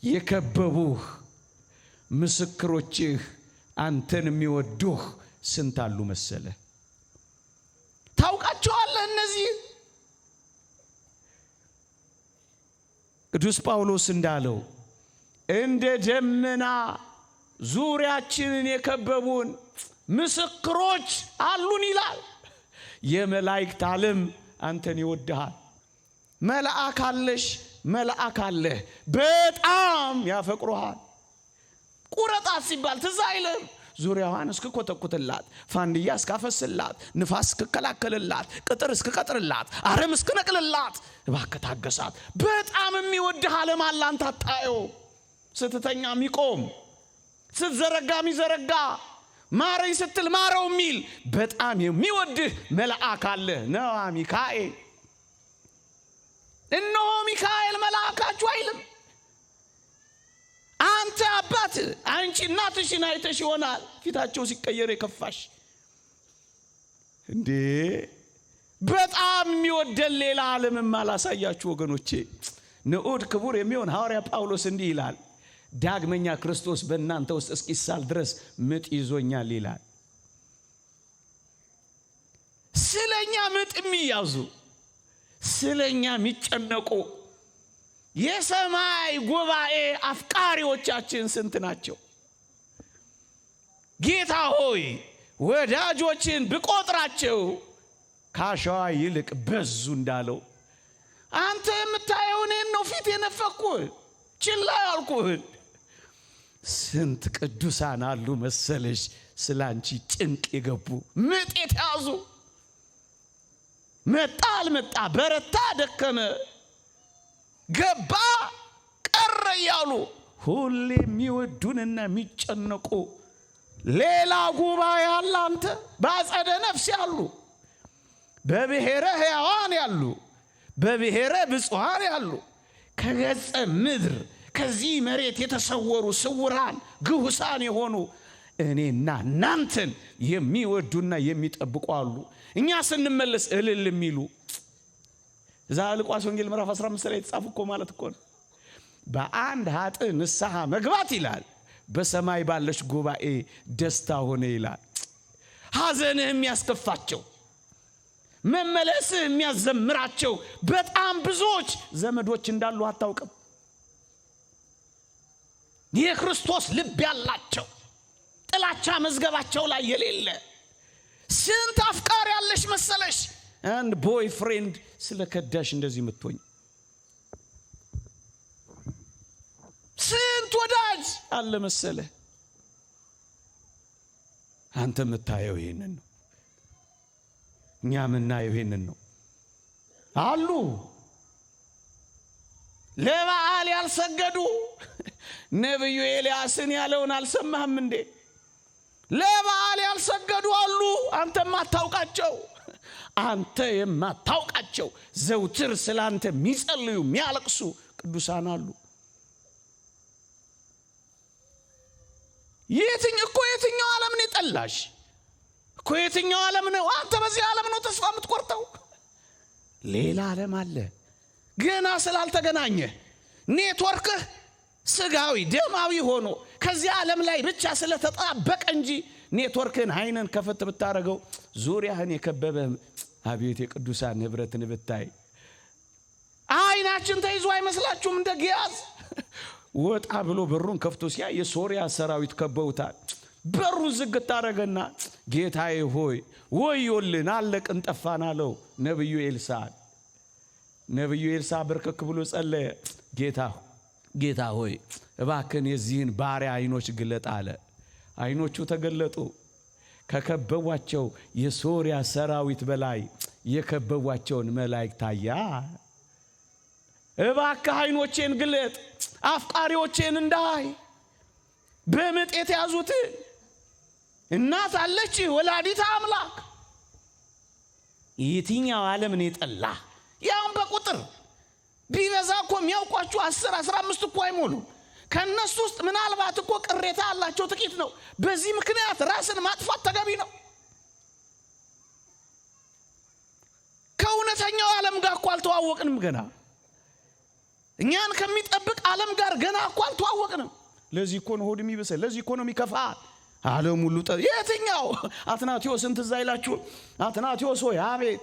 የከበቡህ ምስክሮችህ አንተን የሚወዱህ ስንት አሉ መሰለህ? ታውቃቸዋለህ። እነዚህ ቅዱስ ጳውሎስ እንዳለው እንደ ደመና ዙሪያችንን የከበቡን ምስክሮች አሉን ይላል። የመላእክት ዓለም አንተን ይወድሃል። መልአክ አለሽ፣ መልአክ አለህ፣ በጣም ያፈቅሩሃል። ቁረጣት ሲባል ትዝ አይልም? ዙሪያዋን እስክኮተኩትላት፣ ፋንድያ እስካፈስላት፣ ንፋስ እስክከላከልላት፣ ቅጥር እስክቀጥርላት፣ አረም እስክነቅልላት፣ እባክህ ታገሳት። በጣም የሚወድህ ዓለም አለ፣ አንተ አታየው። ስትተኛ የሚቆም፣ ስትዘረጋ የሚዘረጋ፣ ማረኝ ስትል ማረው የሚል በጣም የሚወድህ መልአክ አለ። ነዋ ሚካኤል። እነሆ ሚካኤል መልአካችሁ አይልም። አንተ አባት አንቺ እናትሽን አይተሽ ይሆናል ፊታቸው ሲቀየር የከፋሽ እንዴ። በጣም የሚወደን ሌላ ዓለምም አላሳያችሁ ወገኖቼ። ንዑድ ክቡር የሚሆን ሐዋርያ ጳውሎስ እንዲህ ይላል፣ ዳግመኛ ክርስቶስ በእናንተ ውስጥ እስኪሳል ድረስ ምጥ ይዞኛል ይላል። ስለኛ ምጥ የሚያዙ፣ ስለኛ የሚጨነቁ የሰማይ ጉባኤ አፍቃሪዎቻችን ስንት ናቸው? ጌታ ሆይ ወዳጆችን ብቆጥራቸው ካሸዋ ይልቅ በዙ እንዳለው፣ አንተ የምታየው እኔን ነው። ፊት የነፈቅኩህ፣ ችላ ያልኩህን። ስንት ቅዱሳን አሉ መሰለሽ ስለ አንቺ ጭንቅ የገቡ፣ ምጥ የተያዙ፣ መጣ አልመጣ፣ በረታ ደከመ፣ ገባ ቀረ እያሉ ሁሌ የሚወዱንና የሚጨነቁ ሌላ ጉባኤ አለ። አንተ በአጸደ ነፍስ ያሉ፣ በብሔረ ሕያዋን ያሉ፣ በብሔረ ብፁዓን ያሉ፣ ከገጸ ምድር ከዚህ መሬት የተሰወሩ ስውራን ግሁሳን የሆኑ እኔና እናንተን የሚወዱና የሚጠብቁ አሉ። እኛ ስንመለስ እልል የሚሉ፣ እዛ ሉቃስ ወንጌል ምዕራፍ 15 ላይ የተጻፉ እኮ ማለት እኮ ነው። በአንድ ኃጥእ ንስሐ መግባት ይላል በሰማይ ባለች ጉባኤ ደስታ ሆነ ይላል። ሐዘንህ የሚያስከፋቸው፣ መመለስህ የሚያዘምራቸው በጣም ብዙዎች ዘመዶች እንዳሉ አታውቅም። የክርስቶስ ልብ ያላቸው፣ ጥላቻ መዝገባቸው ላይ የሌለ ስንት አፍቃሪ ያለሽ መሰለሽ? አንድ boyfriend ስለ ከዳሽ እንደዚህ የምትሆኝ ስንት ወዳጅ አለ መሰለ? አንተ የምታየው ይሄንን ነው። እኛ የምናየው ይሄንን ነው። አሉ ለበዓል ያልሰገዱ። ነቢዩ ኤልያስን ያለውን አልሰማህም እንዴ? ለበዓል ያልሰገዱ አሉ። አንተ የማታውቃቸው፣ አንተ የማታውቃቸው ዘውትር ስለ አንተ የሚጸልዩ፣ የሚያለቅሱ ቅዱሳን አሉ። እኮ የትኛው ዓለም ነው የጠላሽ? እኮ የትኛው ዓለም ነው? አንተ በዚህ ዓለም ነው ተስፋ የምትቆርጠው? ሌላ ዓለም አለ። ገና ስላልተገናኘ፣ ኔትወርክህ ስጋዊ ደማዊ ሆኖ ከዚህ ዓለም ላይ ብቻ ስለተጣበቀ እንጂ ኔትወርክህን አይንን ከፈት ብታደርገው ዙሪያህን የከበበ አቤት የቅዱሳን ህብረትን ብታይ፣ አይናችን ተይዞ አይመስላችሁም? እንደ ግያዝ ወጣ ብሎ በሩን ከፍቶ ሲያይ የሶሪያ ሰራዊት ከበውታል። በሩን ዝግት አደረገና ጌታዬ ሆይ ወዮልን፣ አለቅን፣ ጠፋን አለው ነቢዩ ኤልሳዕ። ነቢዩ ኤልሳዕ በርከክ ብሎ ጸለየ። ጌታ ጌታ ሆይ እባክን የዚህን ባሪያ አይኖች ግለጥ አለ። አይኖቹ ተገለጡ። ከከበቧቸው የሶሪያ ሰራዊት በላይ የከበቧቸውን መላእክት ታያ። እባክህ አይኖቼን ግለጥ፣ አፍቃሪዎቼን እንዳይ፣ በምጥ የተያዙትን። እናት አለች ወላዲተ አምላክ። የትኛው ዓለም ነው የጠላ? ያውም በቁጥር ቢበዛ እኮ የሚያውቋችሁ 10 15 እኮ አይሞሉም። ከእነሱ ውስጥ ምናልባት እኮ ቅሬታ ያላቸው ጥቂት ነው። በዚህ ምክንያት ራስን ማጥፋት ተገቢ ነው? ከእውነተኛው ዓለም ጋር እኮ አልተዋወቅንም ገና። እኛን ከሚጠብቅ ዓለም ጋር ገና እኮ አልተዋወቅንም። ለዚህ እኮ ነው ሆድ የሚብሰል። ለዚህ እኮ ነው የሚከፋ። ዓለም ሁሉ የትኛው አትናቴዎስን ትዝ አይላችሁ? አትናቴዎስ ሆይ አቤት፣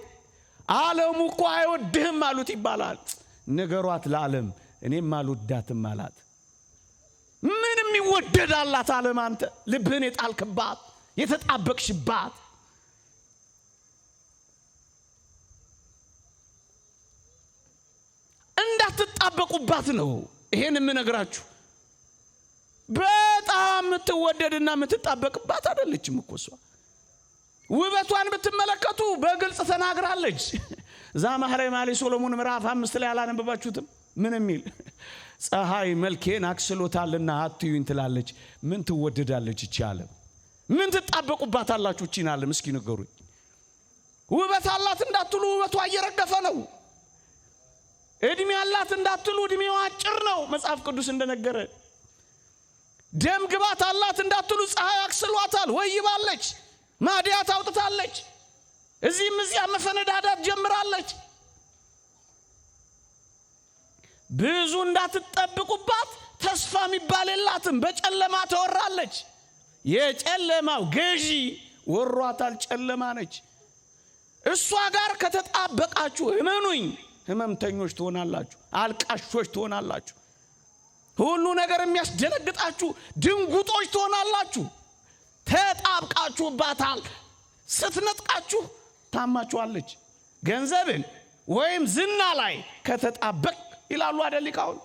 ዓለሙ እኮ አይወድህም አሉት ይባላል። ንገሯት ለዓለም እኔም አልወዳትም አላት። ምንም ይወደዳላት ዓለም? አንተ ልብህን የጣልክባት፣ የተጣበቅሽባት፣ እንዳትጣበቁባት ነው ይሄን የምነግራችሁ። በጣም የምትወደድና የምትጣበቅባት አይደለችም እኮ እሷ። ውበቷን ብትመለከቱ በግልጽ ተናግራለች። እዛ መኃልየ መኃልይ ሶሎሞን ምዕራፍ 5 ላይ አላነበባችሁትም? ምን የሚል ፀሐይ መልኬን አክስሎታልና አትዩኝ ትላለች። ምን ትወደዳለች ይቺ ዓለም? ምን ትጣበቁባታላችሁ ይቺን ዓለም? እስኪ ንገሩኝ። ውበት አላት እንዳትሉ ውበቷ እየረገፈ ነው። እድሜ አላት እንዳትሉ እድሜዋ አጭር ነው፣ መጽሐፍ ቅዱስ እንደነገረ። ደም ግባት አላት እንዳትሉ ፀሐይ አክስሏታል፣ ወይባለች፣ ማዲያት አውጥታለች፣ እዚህም እዚያ መፈነዳዳት ጀምራለች። ብዙ እንዳትጠብቁባት ተስፋ የሚባል የላትም። በጨለማ ተወራለች። የጨለማው ገዢ ወሯታል። ጨለማ ነች። እሷ ጋር ከተጣበቃችሁ እመኑኝ ህመምተኞች ትሆናላችሁ፣ አልቃሾች ትሆናላችሁ፣ ሁሉ ነገር የሚያስደነግጣችሁ ድንጉጦች ትሆናላችሁ። ተጣብቃችሁባታል። ስትነጥቃችሁ ታማችኋለች። ገንዘብን ወይም ዝና ላይ ከተጣበቅ ይላሉ አይደል ሊቃውንት፣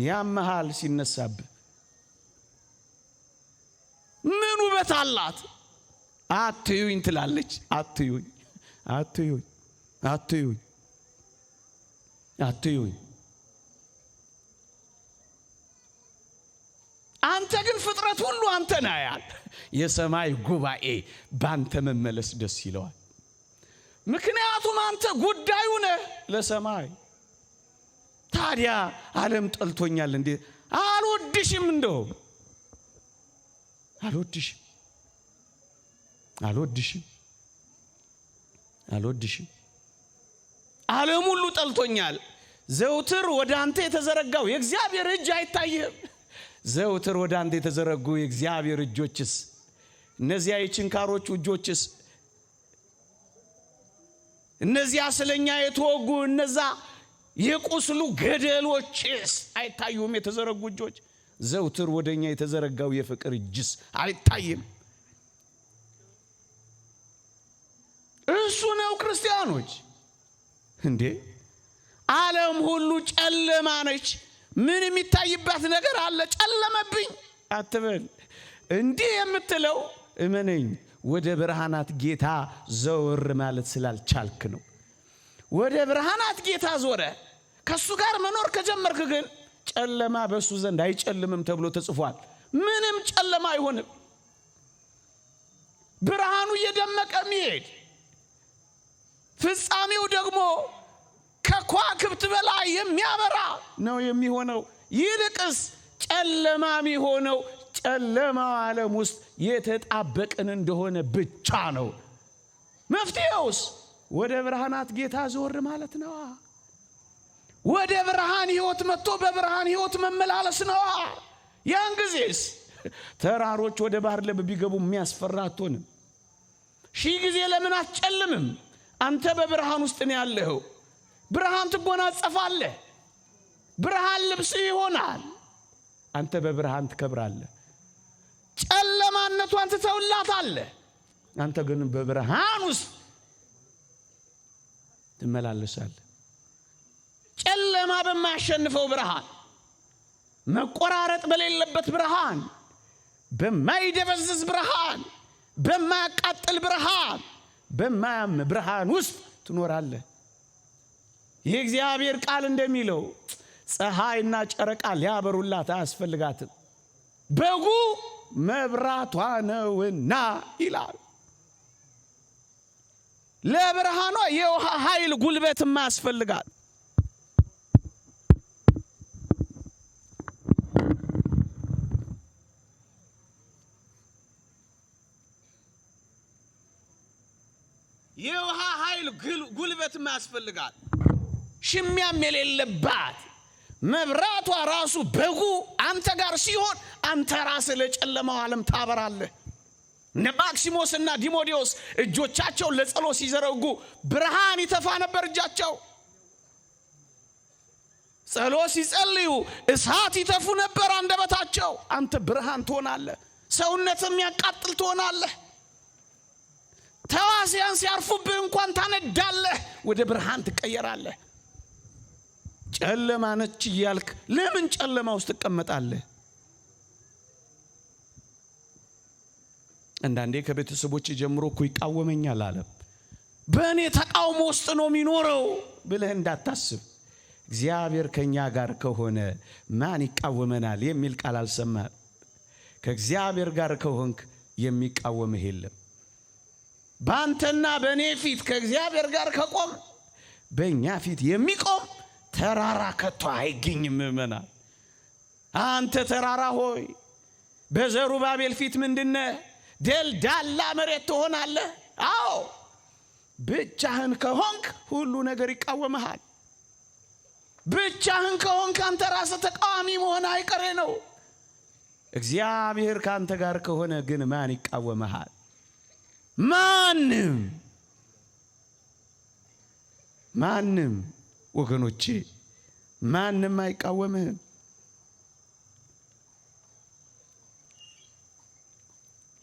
ያመሃል ሲነሳብህ። ምን ውበት አላት? አትዩኝ ትላለች። አትዩኝ፣ አትዩኝ፣ አትዩኝ፣ አትዩኝ። አንተ ግን ፍጥረት ሁሉ አንተን ያያል። የሰማይ ጉባኤ ባንተ መመለስ ደስ ይለዋል። ምክንያቱም አንተ ጉዳዩ ነህ ለሰማይ። ታዲያ ዓለም ጠልቶኛል እንዴ? አልወድሽም፣ እንደው አልወድሽም፣ አልወድሽም፣ አልወድሽም። ዓለም ሁሉ ጠልቶኛል። ዘውትር ወደ አንተ የተዘረጋው የእግዚአብሔር እጅ አይታይህም? ዘውትር ወደ አንተ የተዘረጉ የእግዚአብሔር እጆችስ፣ እነዚያ የችንካሮቹ እጆችስ፣ እነዚያ ስለኛ የተወጉ እነዛ የቁስሉ ገደሎችስ አይታዩም? የተዘረጉ እጆች፣ ዘውትር ወደኛ የተዘረጋው የፍቅር እጅስ አይታይም? እሱ ነው ክርስቲያኖች። እንዴ ዓለም ሁሉ ጨለማ ነች። ምን የሚታይባት ነገር አለ? ጨለመብኝ አትበል። እንዲህ የምትለው እመነኝ ወደ ብርሃናት ጌታ ዘወር ማለት ስላልቻልክ ነው። ወደ ብርሃናት ጌታ ዞረ ከሱ ጋር መኖር ከጀመርክ ግን ጨለማ በሱ ዘንድ አይጨልምም ተብሎ ተጽፏል። ምንም ጨለማ አይሆንም። ብርሃኑ እየደመቀ የሚሄድ ፍጻሜው ደግሞ ከከዋክብት በላይ የሚያበራ ነው የሚሆነው። ይልቅስ ጨለማ የሚሆነው ጨለማው ዓለም ውስጥ የተጣበቅን እንደሆነ ብቻ ነው። መፍትሄውስ ወደ ብርሃናት ጌታ ዞር ማለት ነው። ወደ ብርሃን ሕይወት መጥቶ በብርሃን ሕይወት መመላለስ ነው። ያን ጊዜስ ተራሮች ወደ ባህር ለብ ቢገቡ የሚያስፈራ አትሆንም። ሺህ ጊዜ ለምን አትጨልምም? አንተ በብርሃን ውስጥ ነው ያለኸው። ብርሃን ትጎናጸፋለህ። ብርሃን ልብስ ይሆናል። አንተ በብርሃን ትከብራለህ። ጨለማነቷን ትተውላታለህ። አንተ ግን በብርሃን ውስጥ ትመላለሳለህ። ጨለማ በማያሸንፈው ብርሃን፣ መቆራረጥ በሌለበት ብርሃን፣ በማይደበዝዝ ብርሃን፣ በማያቃጥል ብርሃን፣ በማያም ብርሃን ውስጥ ትኖራለህ። የእግዚአብሔር ቃል እንደሚለው ፀሐይና ጨረቃ ሊያበሩላት አያስፈልጋትም፣ በጉ መብራቷ ነውና ይላል። ለብርሃኗ የውሃ ኃይል ጉልበትም ያስፈልጋል። የውሃ ኃይል ጉልበትም ያስፈልጋል። ሽሚያም የሌለባት መብራቷ ራሱ በጉ አንተ ጋር ሲሆን አንተ ራስህ ለጨለማው ዓለም ታበራለህ። እነ ማክሲሞስና ዲሞዲዮስ እጆቻቸውን ለጸሎት ሲዘረጉ ብርሃን ይተፋ ነበር እጃቸው። ጸሎት ሲጸልዩ እሳት ይተፉ ነበር አንደበታቸው። አንተ ብርሃን ትሆናለህ፣ ሰውነትም ያቃጥል ትሆናለህ። ተዋሲያን ሲያርፉብህ እንኳን ታነዳለህ፣ ወደ ብርሃን ትቀየራለህ። ጨለማ ነች እያልክ ለምን ጨለማ ውስጥ ትቀመጣለህ? አንዳንዴ ከቤተሰቦች ጀምሮ እኮ ይቃወመኛል ዓለም፣ በእኔ ተቃውሞ ውስጥ ነው የሚኖረው ብለህ እንዳታስብ። እግዚአብሔር ከኛ ጋር ከሆነ ማን ይቃወመናል የሚል ቃል አልሰማህም። ከእግዚአብሔር ጋር ከሆንክ የሚቃወምህ የለም። በአንተና በእኔ ፊት ከእግዚአብሔር ጋር ከቆም በእኛ ፊት የሚቆም ተራራ ከቶ አይገኝም። ምእመናን፣ አንተ ተራራ ሆይ በዘሩባቤል ፊት ምንድነህ? ደልዳላ መሬት ትሆናለህ። አዎ ብቻህን ከሆንክ ሁሉ ነገር ይቃወምሃል። ብቻህን ከሆንክ አንተ ራስህ ተቃዋሚ መሆን አይቀሬ ነው። እግዚአብሔር ከአንተ ጋር ከሆነ ግን ማን ይቃወምሃል? ማንም ማንም ወገኖቼ፣ ማንም አይቃወምህም።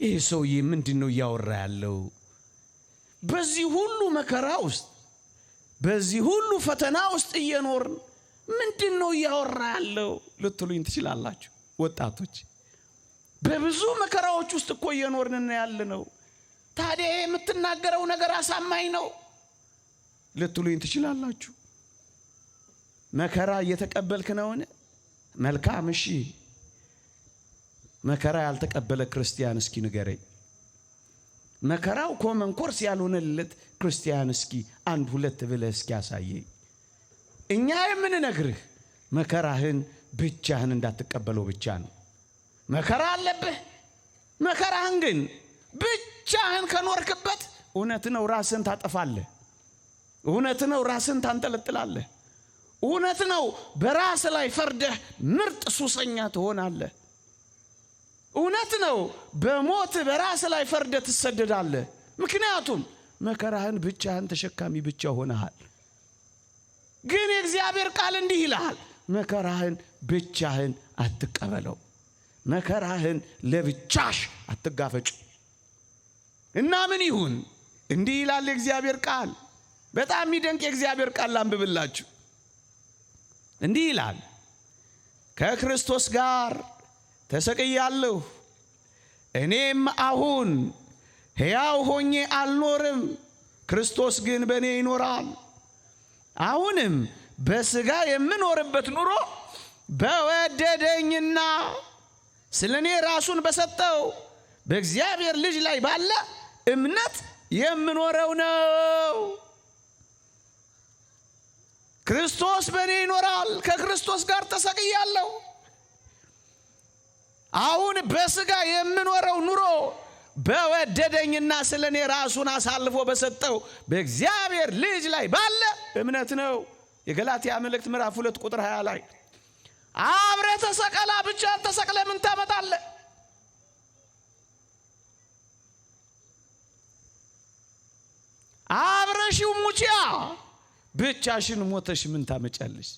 ይህ ሰውዬ ምንድን ነው እያወራ ያለው? በዚህ ሁሉ መከራ ውስጥ፣ በዚህ ሁሉ ፈተና ውስጥ እየኖርን ምንድን ነው እያወራ ያለው ልትሉኝ ትችላላችሁ። ወጣቶች፣ በብዙ መከራዎች ውስጥ እኮ እየኖርን ያለ ነው። ታዲያ የምትናገረው ነገር አሳማኝ ነው ልትሉኝ ትችላላችሁ። መከራ እየተቀበልክ ነውን? መልካም፣ እሺ። መከራ ያልተቀበለ ክርስቲያን እስኪ ንገረኝ። መከራው common course ያልሆነለት ክርስቲያን እስኪ አንድ ሁለት ብለህ እስኪ ያሳየኝ። እኛ የምንነግርህ መከራህን ብቻህን እንዳትቀበለው ብቻ ነው። መከራ አለብህ። መከራህን ግን ብቻህን ከኖርክበት እውነት ነው ራስህን ታጠፋለህ። እውነት ነው ራስህን ታንጠለጥላለህ። እውነት ነው በራስ ላይ ፈርደህ ምርጥ ሱሰኛ ትሆናለህ። እውነት ነው በሞት በራስ ላይ ፈርደህ ትሰደዳለህ። ምክንያቱም መከራህን ብቻህን ተሸካሚ ብቻ ሆነሃል። ግን የእግዚአብሔር ቃል እንዲህ ይልሃል፣ መከራህን ብቻህን አትቀበለው። መከራህን ለብቻሽ አትጋፈጩ። እና ምን ይሁን? እንዲህ ይላል የእግዚአብሔር ቃል። በጣም የሚደንቅ የእግዚአብሔር ቃል ላንብብላችሁ። እንዲህ ይላል፣ ከክርስቶስ ጋር ተሰቅያለሁ፣ እኔም አሁን ሕያው ሆኜ አልኖርም፣ ክርስቶስ ግን በእኔ ይኖራል። አሁንም በሥጋ የምኖርበት ኑሮ በወደደኝና ስለ እኔ ራሱን በሰጠው በእግዚአብሔር ልጅ ላይ ባለ እምነት የምኖረው ነው። ክርስቶስ በእኔ ይኖራል። ከክርስቶስ ጋር ተሰቅያለሁ። አሁን በሥጋ የምኖረው ኑሮ በወደደኝና ስለ እኔ ራሱን አሳልፎ በሰጠው በእግዚአብሔር ልጅ ላይ ባለ እምነት ነው። የገላትያ መልእክት ምዕራፍ 2 ቁጥር 20 ላይ አብረህ ተሰቀላ፣ ብቻ ተሰቅለ ምን ታመጣለህ? አብረሽው ሙቺያ፣ ብቻሽን ሞተሽ ምን ታመጫለሽ?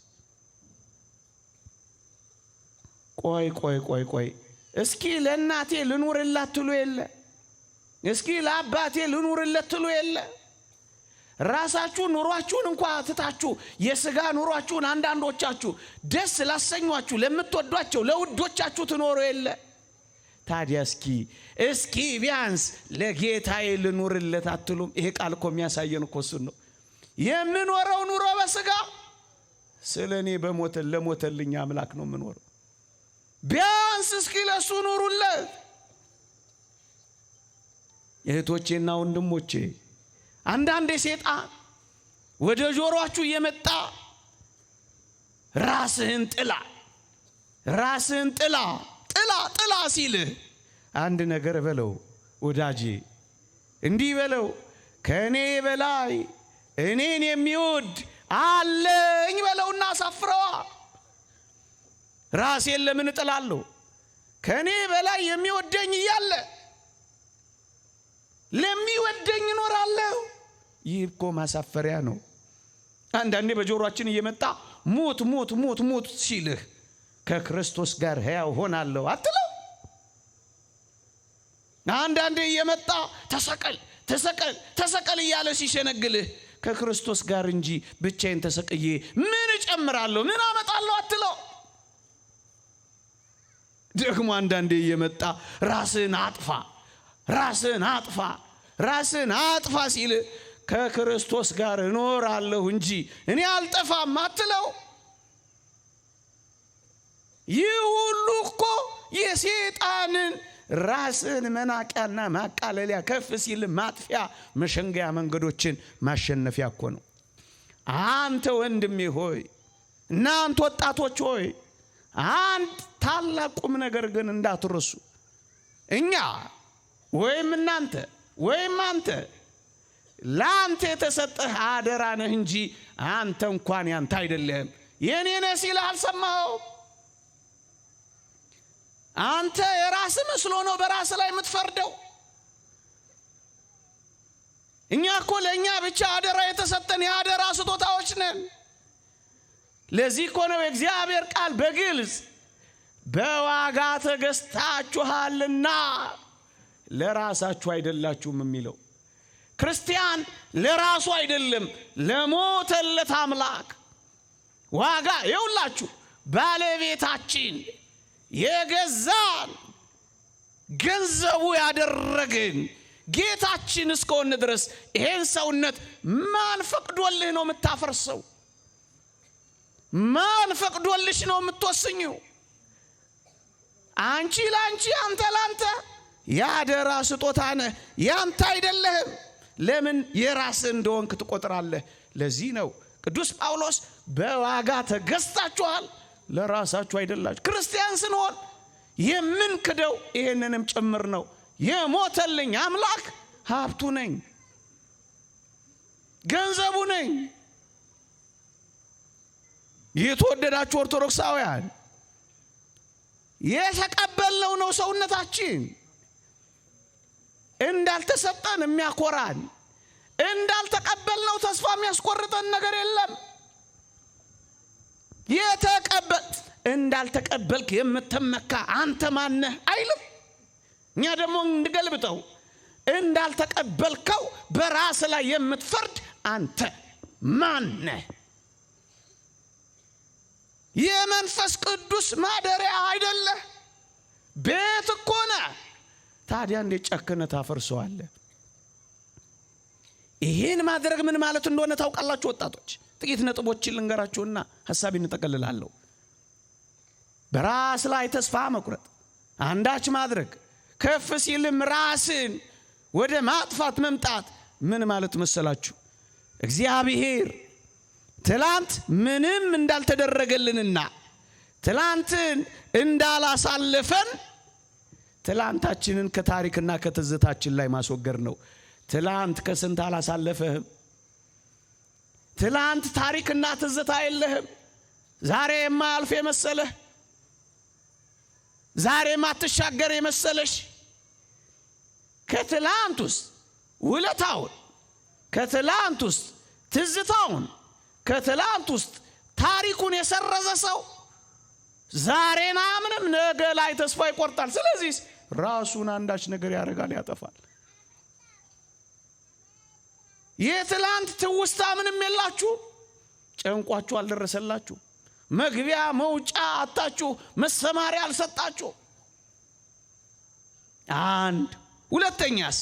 ቆይ ቆይ ቆይ ቆይ፣ እስኪ ለእናቴ ልኑርላት ትሉ የለ? እስኪ ለአባቴ ልኑርለት ትሉ የለ? ራሳችሁ ኑሯችሁን እንኳ ትታችሁ የሥጋ ኑሯችሁን አንዳንዶቻችሁ ደስ ላሰኟችሁ ለምትወዷቸው ለውዶቻችሁ ትኖሩ የለ? ታዲያ እስኪ ቢያንስ ለጌታዬ ልኑርለት አትሉም? ይሄ ቃል እኮ የሚያሳየን እኮ እሱን ነው። የምኖረው ኑሮ በሥጋ ስለ እኔ በሞተ ለሞተልኝ አምላክ ነው የምኖረው። ቢያንስ እስኪ ለሱ ኑሩለት። እህቶቼና ወንድሞቼ፣ አንዳንዴ ሴጣን ወደ ጆሮአችሁ እየመጣ ራስህን ጥላ፣ ራስህን ጥላ፣ ጥላ ጥላ ሲልህ አንድ ነገር በለው ወዳጄ፣ እንዲህ በለው፣ ከእኔ በላይ እኔን የሚወድ አለኝ በለውና አሳፍረዋ። ራሴን ለምን እጥላለሁ? ከእኔ በላይ የሚወደኝ እያለ ለሚወደኝ እኖራለሁ። ይህ እኮ ማሳፈሪያ ነው። አንዳንዴ በጆሮአችን እየመጣ ሞት ሞት ሞት ሞት ሲልህ ከክርስቶስ ጋር ሕያው ሆናለሁ አትለው? አንዳንዴ እየመጣ ተሰቀል ተሰቀል ተሰቀል እያለ ሲሸነግልህ ከክርስቶስ ጋር እንጂ ብቻዬን ተሰቅዬ ምን እጨምራለሁ ምን አመጣለሁ አትለው? ደግሞ አንዳንዴ እየመጣ ራስህን አጥፋ፣ ራስን አጥፋ፣ ራስን አጥፋ ሲል ከክርስቶስ ጋር እኖራለሁ እንጂ እኔ አልጠፋም አትለው። ይህ ሁሉ እኮ የሴጣንን ራስን መናቂያና ማቃለሊያ ከፍ ሲል ማጥፊያ መሸንገያ መንገዶችን ማሸነፊያ እኮ ነው። አንተ ወንድሜ ሆይ፣ እናንተ ወጣቶች ሆይ፣ አንድ ታላቅ ቁም ነገር ግን እንዳትረሱ። እኛ ወይም እናንተ ወይም አንተ ለአንተ የተሰጠህ አደራ ነህ እንጂ አንተ እንኳን ያንተ አይደለህም። የኔ ነህ ሲልህ አልሰማኸው? አንተ የራስህ መስሎ ነው በራስህ ላይ የምትፈርደው። እኛ እኮ ለእኛ ብቻ አደራ የተሰጠን የአደራ ስጦታዎች ነን። ለዚህ እኮ ነው የእግዚአብሔር ቃል በግልጽ በዋጋ ተገዝታችኋልና ለራሳችሁ አይደላችሁም የሚለው። ክርስቲያን ለራሱ አይደለም፣ ለሞተለት አምላክ ዋጋ የውላችሁ ባለቤታችን የገዛን ገንዘቡ ያደረግን ጌታችን እስከሆነ ድረስ ይሄን ሰውነት ማን ፈቅዶልህ ነው የምታፈርሰው? ማን ፈቅዶልሽ ነው የምትወስኝው? አንቺ ላንቺ፣ አንተ ላንተ የአደራ ስጦታ ነህ፣ ያንተ አይደለህም። ለምን የራስህ እንደሆንክ ትቆጥራለህ? ለዚህ ነው ቅዱስ ጳውሎስ በዋጋ ተገዝታችኋል፣ ለራሳችሁ አይደላችሁ። ክርስቲያን ስንሆን የምንክደው ይሄንንም ጭምር ነው። የሞተልኝ አምላክ ሀብቱ ነኝ፣ ገንዘቡ ነኝ። የተወደዳችሁ ኦርቶዶክሳውያን የተቀበልነው ነው ሰውነታችን። እንዳልተሰጠን የሚያኮራን እንዳልተቀበልነው ተስፋ የሚያስቆርጠን ነገር የለም። የተቀበል እንዳልተቀበልክ የምትመካ አንተ ማነህ አይልም። እኛ ደግሞ እንገልብጠው፣ እንዳልተቀበልከው በራስ ላይ የምትፈርድ አንተ ማነህ? የመንፈስ ቅዱስ ማደሪያ አይደለህ? ቤት እኮ ነህ። ታዲያ እንዴት ጨክነህ ታፈርሰዋለህ? ይህን ማድረግ ምን ማለት እንደሆነ ታውቃላችሁ ወጣቶች? ጥቂት ነጥቦችን ልንገራችሁና ሐሳቤን እጠቀልላለሁ። በራስ ላይ ተስፋ መቁረጥ፣ አንዳች ማድረግ፣ ከፍ ሲልም ራስን ወደ ማጥፋት መምጣት ምን ማለት መሰላችሁ? እግዚአብሔር ትላንት ምንም እንዳልተደረገልንና ትላንትን እንዳላሳለፈን ትላንታችንን ከታሪክና ከትዝታችን ላይ ማስወገድ ነው። ትላንት ከስንት አላሳለፈህም። ትላንት ታሪክና ትዝታ የለህም። ዛሬ የማያልፍ የመሰለህ፣ ዛሬ የማትሻገር የመሰለሽ ከትላንት ውስጥ ውለታውን፣ ከትላንት ውስጥ ትዝታውን፣ ከትላንት ውስጥ ታሪኩን የሰረዘ ሰው ዛሬን አያምንም፣ ነገ ላይ ተስፋ ይቆርጣል። ስለዚህ ራሱን አንዳች ነገር ያደርጋል፣ ያጠፋል። የትላንት ትውስታ ምንም የላችሁ፣ ጨንቋችሁ አልደረሰላችሁ፣ መግቢያ መውጫ አጣችሁ፣ መሰማሪያ አልሰጣችሁ። አንድ ሁለተኛስ፣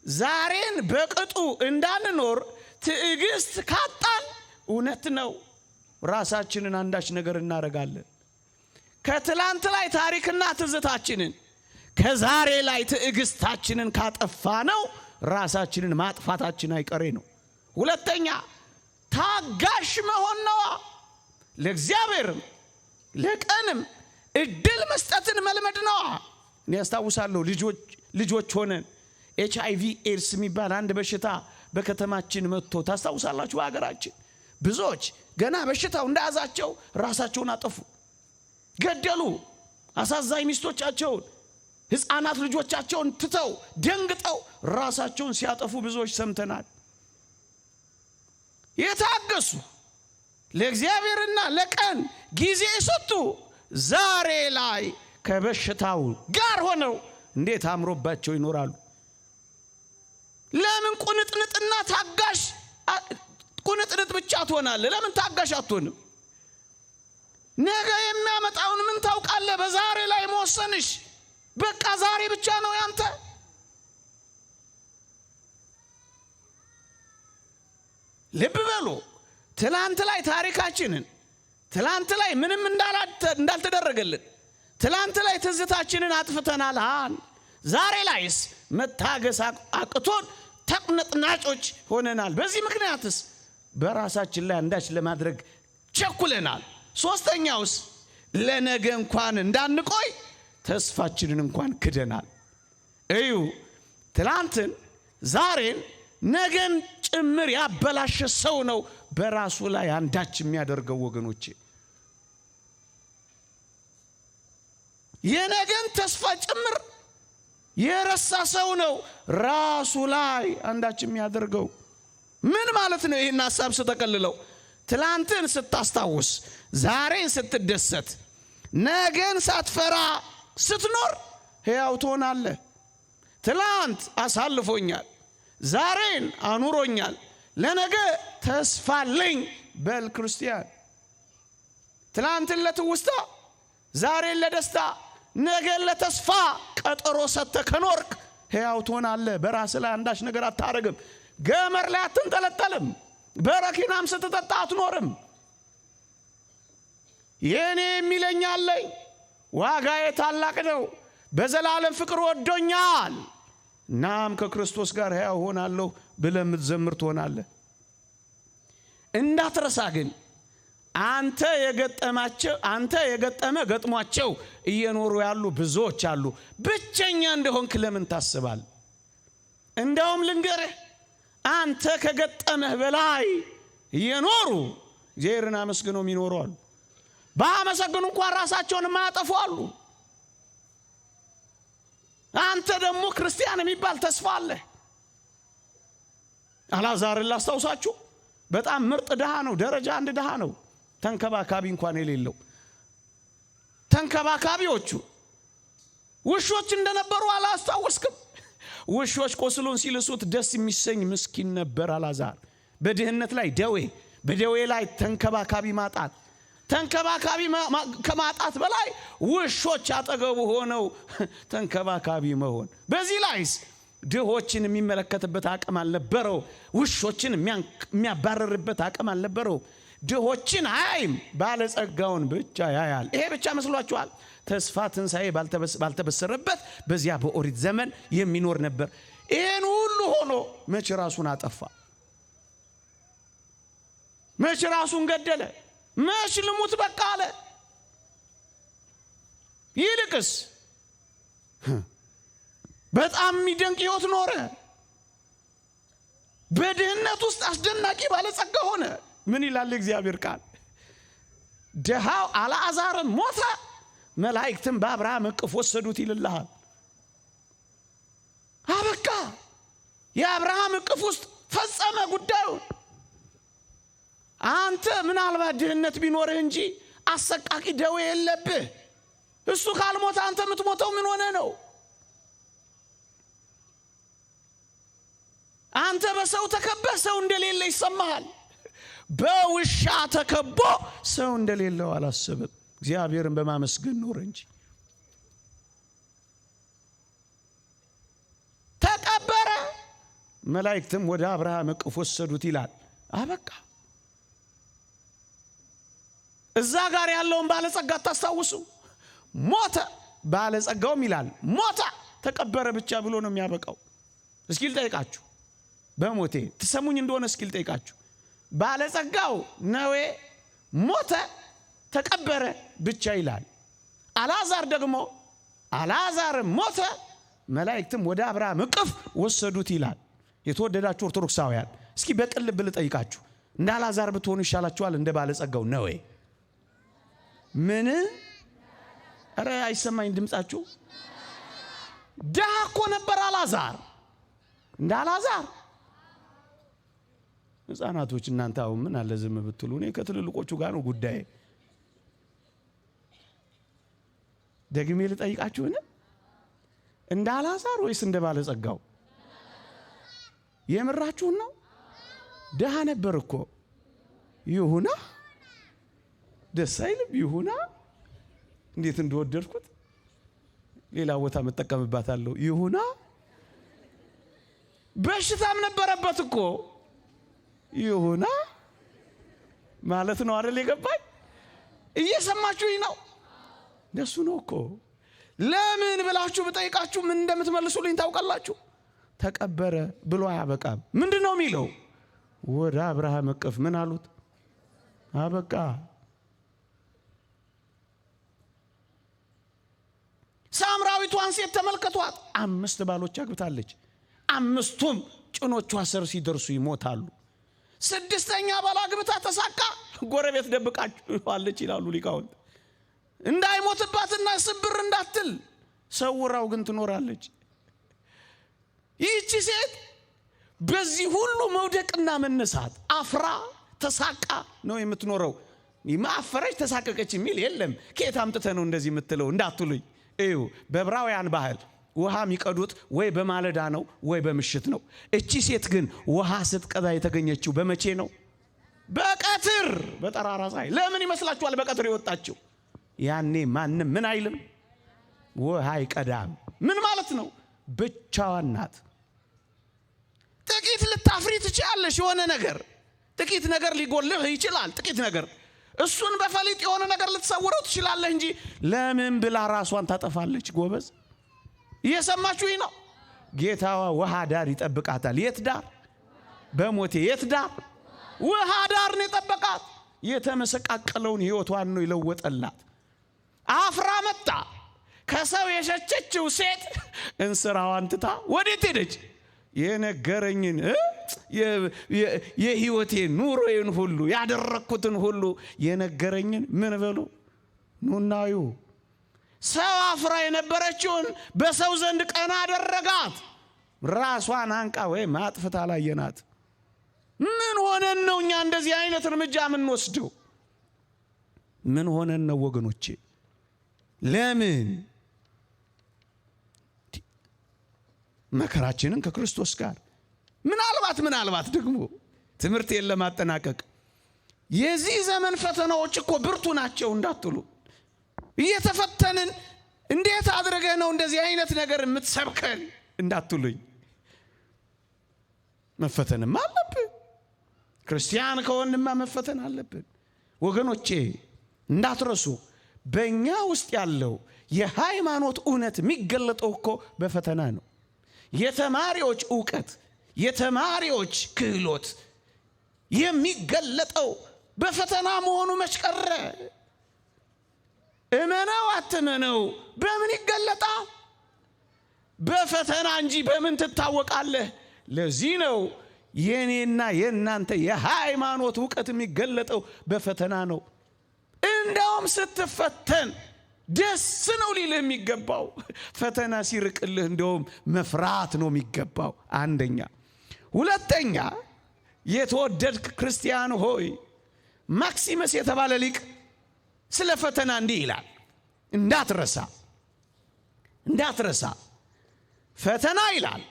ዛሬን በቅጡ እንዳንኖር ትዕግስት ካጣን እውነት ነው ራሳችንን አንዳች ነገር እናደርጋለን። ከትላንት ላይ ታሪክና ትዝታችንን ከዛሬ ላይ ትዕግስታችንን ካጠፋ ነው ራሳችንን ማጥፋታችን አይቀሬ ነው። ሁለተኛ ታጋሽ መሆን ነዋ። ለእግዚአብሔርም ለቀንም እድል መስጠትን መልመድ ነዋ። እኔ ያስታውሳለሁ ልጆች ሆነን HIV ኤድስ የሚባል አንድ በሽታ በከተማችን መጥቶ ታስታውሳላችሁ። በሀገራችን ብዙዎች ገና በሽታው እንደያዛቸው ራሳቸውን አጠፉ፣ ገደሉ። አሳዛኝ ሚስቶቻቸውን፣ ሕፃናት ልጆቻቸውን ትተው ደንግጠው ራሳቸውን ሲያጠፉ ብዙዎች ሰምተናል። የታገሱ ለእግዚአብሔርና ለቀን ጊዜ የሰጡ ዛሬ ላይ ከበሽታው ጋር ሆነው እንዴት አምሮባቸው ይኖራሉ። ለምን ቁንጥንጥና ታጋሽ ቁንጥንጥ ብቻ ትሆናለህ? ለምን ታጋሽ አትሆንም? ነገ የሚያመጣውን ምን ታውቃለህ? በዛሬ ላይ መወሰንሽ በቃ ዛሬ ብቻ ነው ያንተ። ልብ በሉ። ትላንት ላይ ታሪካችንን፣ ትላንት ላይ ምንም እንዳልተደረገልን፣ ትላንት ላይ ትዝታችንን አጥፍተናል። አንድ ዛሬ ላይስ መታገስ አቅቶን ተቁነጥናጮች ሆነናል። በዚህ ምክንያትስ በራሳችን ላይ አንዳች ለማድረግ ቸኩለናል። ሶስተኛውስ ለነገ እንኳን እንዳንቆይ ተስፋችንን እንኳን ክደናል። እዩ፣ ትላንትን፣ ዛሬን፣ ነገን ጭምር ያበላሸ ሰው ነው በራሱ ላይ አንዳች የሚያደርገው ወገኖቼ። የነገን ተስፋ ጭምር የረሳ ሰው ነው ራሱ ላይ አንዳች የሚያደርገው። ምን ማለት ነው? ይህን ሐሳብ ስጠቀልለው ትላንትን ስታስታውስ፣ ዛሬን ስትደሰት፣ ነገን ሳትፈራ ስትኖር ሕያው ትሆናለህ። ትላንት አሳልፎኛል፣ ዛሬን አኑሮኛል፣ ለነገ ተስፋ አለኝ በል ክርስቲያን። ትላንትን ለትውስታ፣ ዛሬን ለደስታ፣ ነገን ለተስፋ ቀጠሮ ሰጥተህ ከኖርክ ሕያው ትሆናለህ። በራስህ ላይ አንዳች ነገር አታረግም። ገመር ላይ አትንጠለጠልም። በረኪናም ስትጠጣ አትኖርም። የኔ የሚለኝ አለኝ፣ ዋጋዬ ታላቅ ነው፣ በዘላለም ፍቅር ወዶኛል፣ እናም ከክርስቶስ ጋር ሕያው ሆናለሁ ብለህ የምትዘምር ትሆናለህ። እንዳትረሳ ግን አንተ የገጠማቸው አንተ የገጠመ ገጥሟቸው እየኖሩ ያሉ ብዙዎች አሉ። ብቸኛ እንደሆንክ ለምን ታስባል? እንደውም ልንገርህ፣ አንተ ከገጠመህ በላይ እየኖሩ እግዚአብሔርን አመስግነው የሚኖሩ አሉ። ባመሰግኑ እንኳን ራሳቸውን የማያጠፉ አሉ። አንተ ደግሞ ክርስቲያን የሚባል ተስፋ አለ። አልዓዛርን ላስታውሳችሁ፣ በጣም ምርጥ ድሃ ነው። ደረጃ አንድ ድሃ ነው። ተንከባካቢ እንኳን የሌለው፣ ተንከባካቢዎቹ ውሾች እንደነበሩ አላስታወስክም? ውሾች ቆስሉን ሲልሱት ደስ የሚሰኝ ምስኪን ነበር አልዓዛር። በድህነት ላይ ደዌ፣ በደዌ ላይ ተንከባካቢ ማጣት፣ ተንከባካቢ ከማጣት በላይ ውሾች አጠገቡ ሆነው ተንከባካቢ መሆን። በዚህ ላይስ ድሆችን የሚመለከትበት አቅም አልነበረው። ውሾችን የሚያባረርበት አቅም አልነበረው። ድሆችን አያይም፣ ባለጸጋውን ብቻ ያያል። ይሄ ብቻ መስሏችኋል? ተስፋ ትንሣኤ ባልተበሰረበት በዚያ በኦሪት ዘመን የሚኖር ነበር። ይሄን ሁሉ ሆኖ መች ራሱን አጠፋ? መች ራሱን ገደለ? መች ልሙት በቃ አለ? ይልቅስ በጣም የሚደንቅ ሕይወት ኖረ። በድህነት ውስጥ አስደናቂ ባለጸጋ ሆነ። ምን ይላል የእግዚአብሔር ቃል? ድሃው አልዓዛርም ሞተ፣ መላእክትም በአብርሃም እቅፍ ወሰዱት ይልልሃል። አበቃ። የአብርሃም እቅፍ ውስጥ ፈጸመ ጉዳዩን። አንተ ምናልባት ድህነት ቢኖርህ እንጂ አሰቃቂ ደዌ የለብህ። እሱ ካልሞተ አንተ የምትሞተው ምን ሆነ ነው? አንተ በሰው ተከበህ ሰው እንደሌለ ይሰማሃል። በውሻ ተከቦ ሰው እንደሌለው አላሰብም። እግዚአብሔርን በማመስገን ኖረ እንጂ። ተቀበረ፣ መላእክትም ወደ አብርሃም እቅፍ ወሰዱት ይላል። አበቃ። እዛ ጋር ያለውን ባለጸጋ አታስታውሱ? ሞተ፣ ባለጸጋውም ይላል ሞተ፣ ተቀበረ ብቻ ብሎ ነው የሚያበቃው። እስኪ ልጠይቃችሁ፣ በሞቴ ትሰሙኝ እንደሆነ እስኪ ልጠይቃችሁ፣ ባለጸጋው ነዌ ሞተ፣ ተቀበረ ብቻ ይላል። አልዓዛር ደግሞ አልዓዛር ሞተ፣ መላእክትም ወደ አብርሃም እቅፍ ወሰዱት ይላል። የተወደዳችሁ ኦርቶዶክሳውያን እስኪ በቅን ልብ ልጠይቃችሁ፣ እንደ አልዓዛር ብትሆኑ ይሻላችኋል እንደ ባለጸጋው ነዌ? ምን? ኧረ አይሰማኝ ድምጻችሁ። ድሃ እኮ ነበር አልዓዛር። እንደ አልዓዛር ሕፃናቶች እናንተ አሁን ምን አለ ዝም ብትሉ፣ እኔ ከትልልቆቹ ጋር ነው ጉዳዬ። ደግሜ ልጠይቃችሁን፣ እንደ አልዓዛር ወይስ እንደ ባለጸጋው? የምራችሁን ነው? ድሃ ነበር እኮ። ይሁና፣ ደስ አይልም? ይሁና፣ እንዴት እንደወደድኩት። ሌላ ቦታ መጠቀምባታለሁ። ይሁና፣ በሽታም ነበረበት እኮ። ይሁና ማለት ነው አይደል? የገባኝ እየሰማችሁኝ ነው? እንደሱ ነው እኮ። ለምን ብላችሁ ብጠይቃችሁ ምን እንደምትመልሱልኝ ታውቃላችሁ? ተቀበረ ብሎ አያበቃም። ምንድን ነው የሚለው? ወደ አብርሃም እቅፍ ምን አሉት? አበቃ። ሳምራዊቷን ሴት ተመልከቷት። 5 ባሎች አግብታለች። 5ቱም ጭኖቿ ስር ሲደርሱ ይሞታሉ። 6ኛ ባል አግብታ ተሳካ፣ ጎረቤት ደብቃችኋለች ይላሉ ሊቃውንት። እንዳይሞትባትና ስብር እንዳትል ሰውራው ግን ትኖራለች። ይህቺ ሴት በዚህ ሁሉ መውደቅና መነሳት አፍራ ተሳቃ ነው የምትኖረው። ማፈረች ተሳቀቀች የሚል የለም። ከየት አምጥተህ ነው እንደዚህ የምትለው እንዳትሉኝ። እዩ፣ በዕብራውያን ባህል ውሃ የሚቀዱት ወይ በማለዳ ነው ወይ በምሽት ነው። እቺ ሴት ግን ውሃ ስትቀዳ የተገኘችው በመቼ ነው? በቀትር፣ በጠራራ ፀሐይ። ለምን ይመስላችኋል በቀትር የወጣችው? ያኔ ማንም ምን አይልም፣ ውሃ አይቀዳም። ምን ማለት ነው? ብቻዋን ናት። ጥቂት ልታፍሪ ትችያለሽ። የሆነ ነገር ጥቂት ነገር ሊጎልህ ይችላል። ጥቂት ነገር እሱን በፈሊጥ የሆነ ነገር ልትሰውረው ትችላለህ እንጂ ለምን ብላ ራሷን ታጠፋለች? ጎበዝ እየሰማችሁኝ ነው? ጌታዋ ውሃ ዳር ይጠብቃታል። የት ዳር? በሞቴ የት ዳር? ውሃ ዳር ነው የጠበቃት። የተመሰቃቀለውን ሕይወቷን ነው የለወጠላት። አፍራ መጣ። ከሰው የሸቸችው ሴት እንስራዋን ትታ ወዴት ሄደች? የነገረኝን የሕይወቴን ኑሮዬን ሁሉ ያደረግኩትን ሁሉ የነገረኝን ምን በሉ ኑናዩ። ሰው አፍራ የነበረችውን በሰው ዘንድ ቀና አደረጋት። ራሷን አንቃ ወይም አጥፍታ ላየናት። ምን ሆነን ነው እኛ እንደዚህ አይነት እርምጃ የምንወስደው? ምን ሆነን ነው ወገኖቼ? ለምን መከራችንን ከክርስቶስ ጋር ምናልባት ደግሞ ትምህርቴን ለማጠናቀቅ የዚህ ዘመን ፈተናዎች እኮ ብርቱ ናቸው እንዳትሉ፣ እየተፈተንን እንዴት አድርገህ ነው እንደዚህ አይነት ነገር የምትሰብከን እንዳትሉኝ፣ መፈተንም አለብን። ክርስቲያን ከሆንማ መፈተን አለብን ወገኖቼ። እንዳትረሱ በእኛ ውስጥ ያለው የሃይማኖት እውነት የሚገለጠው እኮ በፈተና ነው። የተማሪዎች እውቀት፣ የተማሪዎች ክህሎት የሚገለጠው በፈተና መሆኑ መች ቀረ? እመነው አትመነው በምን ይገለጣል? በፈተና እንጂ በምን ትታወቃለህ? ለዚህ ነው የኔና የናንተ የሃይማኖት እውቀት የሚገለጠው በፈተና ነው። እንደውም ስትፈተን ደስ ነው ሊልህ የሚገባው። ፈተና ሲርቅልህ እንደውም መፍራት ነው የሚገባው። አንደኛ። ሁለተኛ፣ የተወደድክ ክርስቲያን ሆይ፣ ማክሲመስ የተባለ ሊቅ ስለ ፈተና እንዲህ ይላል። እንዳትረሳ ፈተና ይላል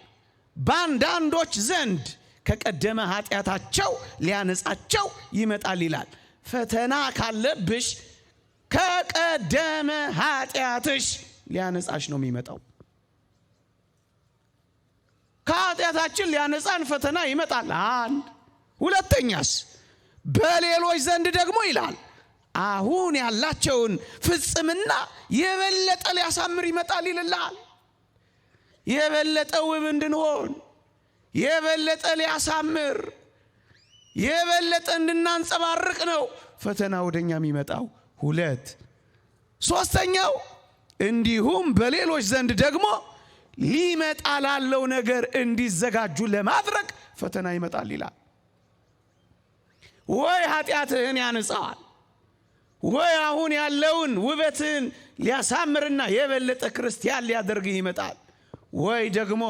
በአንዳንዶች ዘንድ ከቀደመ ኃጢአታቸው ሊያነጻቸው ይመጣል ይላል። ፈተና ካለብሽ ከቀደመ ኃጢአትሽ ሊያነጻሽ ነው የሚመጣው። ከኃጢአታችን ሊያነጻን ፈተና ይመጣል። አንድ። ሁለተኛስ በሌሎች ዘንድ ደግሞ ይላል አሁን ያላቸውን ፍጽምና የበለጠ ሊያሳምር ይመጣል ይልልሃል። የበለጠ ውብ እንድንሆን፣ የበለጠ ሊያሳምር፣ የበለጠ እንድናንጸባርቅ ነው ፈተና ወደኛ የሚመጣው። ሁለት። ሶስተኛው እንዲሁም በሌሎች ዘንድ ደግሞ ሊመጣ ላለው ነገር እንዲዘጋጁ ለማድረግ ፈተና ይመጣል ይላል። ወይ ኃጢአትህን ያንጻዋል፣ ወይ አሁን ያለውን ውበትህን ሊያሳምርና የበለጠ ክርስቲያን ሊያደርግህ ይመጣል፣ ወይ ደግሞ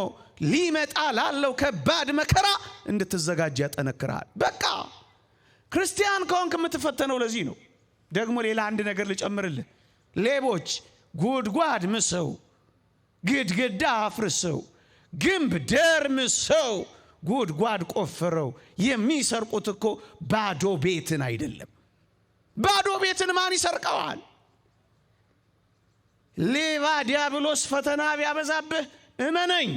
ሊመጣ ላለው ከባድ መከራ እንድትዘጋጅ ያጠነክርሃል። በቃ ክርስቲያን ከሆንክ የምትፈተነው ለዚህ ነው። ደግሞ ሌላ አንድ ነገር ልጨምርልህ። ሌቦች ጉድጓድ ምሰው፣ ግድግዳ አፍርሰው፣ ግንብ ደርምሰው ጉድጓድ ቆፍረው የሚሰርቁት እኮ ባዶ ቤትን አይደለም። ባዶ ቤትን ማን ይሰርቀዋል? ሌባ ዲያብሎስ ፈተና ቢያበዛብህ እመነኝ፣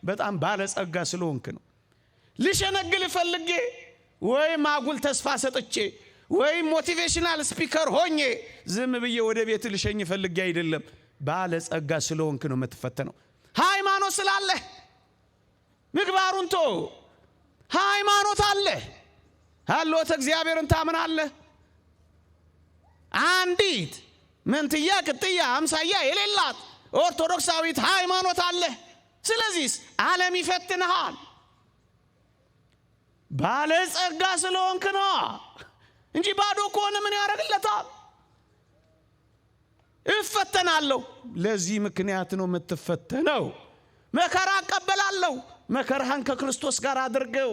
በጣም ባለጸጋ ስለሆንክ ነው። ልሸነግል ፈልጌ ወይም አጉል ተስፋ ሰጥቼ ወይም motivational speaker ሆኜ ዝም ብዬ ወደ ቤት ልሸኝ ፈልጌ አይደለም። ባለጸጋ ስለሆንክ ነው የምትፈተነው። ሃይማኖት ስላለህ ምግባሩን ቶ ሃይማኖት አለህ፣ ሀልዎተ እግዚአብሔርን ታምናለህ። አንዲት መንትያ ቅጥያ አምሳያ የሌላት ኦርቶዶክሳዊት ሃይማኖት አለህ። ስለዚህ ዓለም ይፈትንሃል። ባለጸጋ ስለሆንክ ነዋ እንጂ ባዶ ከሆነ ምን ያደርግለታል? እፈተናለሁ። ለዚህ ምክንያት ነው የምትፈተነው። መከራ እቀበላለሁ። መከራህን ከክርስቶስ ጋር አድርገው።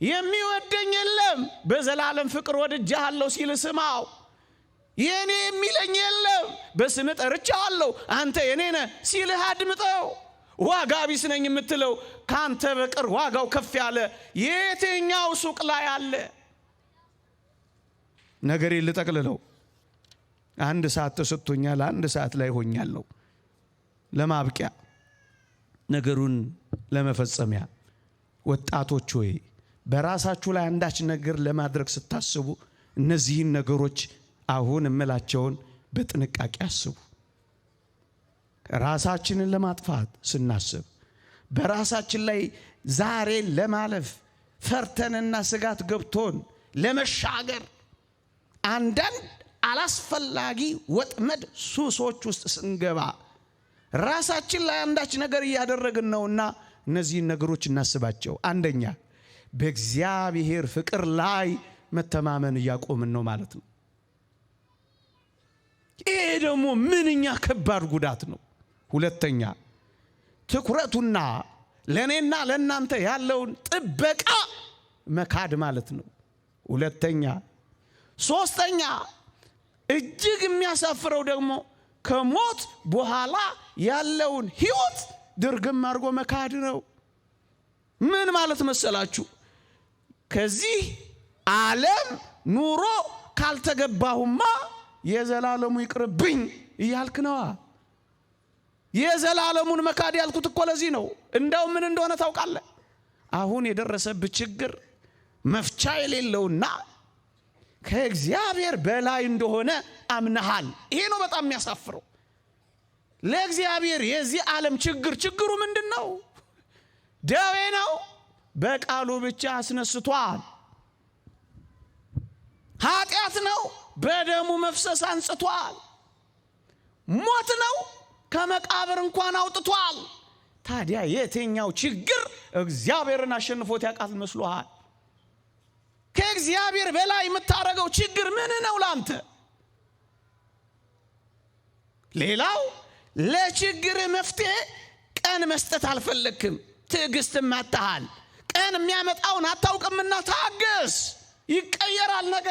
የሚወደኝ የለም በዘላለም ፍቅር ወድጄሃለሁ ሲል ስማው። የኔ የሚለኝ የለም በስምህ ጠርቼሃለሁ አንተ የኔ ነህ ሲልህ አድምጠው። ዋጋ ቢስ ነኝ የምትለው ካንተ በቀር ዋጋው ከፍ ያለ የትኛው ሱቅ ላይ አለ? ነገሬ ልጠቅልለው። አንድ ሰዓት ተሰጥቶኛል። አንድ ሰዓት ላይ ሆኛለሁ። ለማብቂያ ነገሩን ለመፈጸሚያ፣ ወጣቶች ሆይ፣ በራሳችሁ ላይ አንዳች ነገር ለማድረግ ስታስቡ እነዚህን ነገሮች አሁን እምላቸውን በጥንቃቄ አስቡ። ራሳችንን ለማጥፋት ስናስብ፣ በራሳችን ላይ ዛሬን ለማለፍ ፈርተንና ስጋት ገብቶን ለመሻገር አንዳንድ አላስፈላጊ ወጥመድ ሱሶች ውስጥ ስንገባ ራሳችን ላይ አንዳች ነገር እያደረግን ነውና እነዚህን ነገሮች እናስባቸው። አንደኛ፣ በእግዚአብሔር ፍቅር ላይ መተማመን እያቆምን ነው ማለት ነው። ይሄ ደግሞ ምንኛ ከባድ ጉዳት ነው። ሁለተኛ፣ ትኩረቱና ለእኔና ለእናንተ ያለውን ጥበቃ መካድ ማለት ነው። ሁለተኛ። ሶስተኛ፣ እጅግ የሚያሳፍረው ደግሞ ከሞት በኋላ ያለውን ሕይወት ድርግም አድርጎ መካድ ነው። ምን ማለት መሰላችሁ? ከዚህ ዓለም ኑሮ ካልተገባሁማ የዘላለሙ ይቅርብኝ እያልክ ነዋ። የዘላለሙን መካድ ያልኩት እኮ ለዚህ ነው። እንደው ምን እንደሆነ ታውቃለህ? አሁን የደረሰብህ ችግር መፍቻ የሌለውና ከእግዚአብሔር በላይ እንደሆነ አምነሃል። ይሄ ነው በጣም የሚያሳፍረው። ለእግዚአብሔር የዚህ ዓለም ችግር ችግሩ ምንድን ነው? ደዌ ነው። በቃሉ ብቻ አስነስቷል። ኃጢአት ነው። በደሙ መፍሰስ አንጽቷል። ሞት ነው። ከመቃብር እንኳን አውጥቷል። ታዲያ የትኛው ችግር እግዚአብሔርን አሸንፎት ያውቃል መስሎሃል? ከእግዚአብሔር በላይ የምታደርገው ችግር ምን ነው ላንተ? ሌላው ለችግር መፍትሄ ቀን መስጠት አልፈለግክም። ትዕግስትም አጥተሃል። ቀን የሚያመጣውን አታውቅምና ታገስ። ይቀየራል ነገ።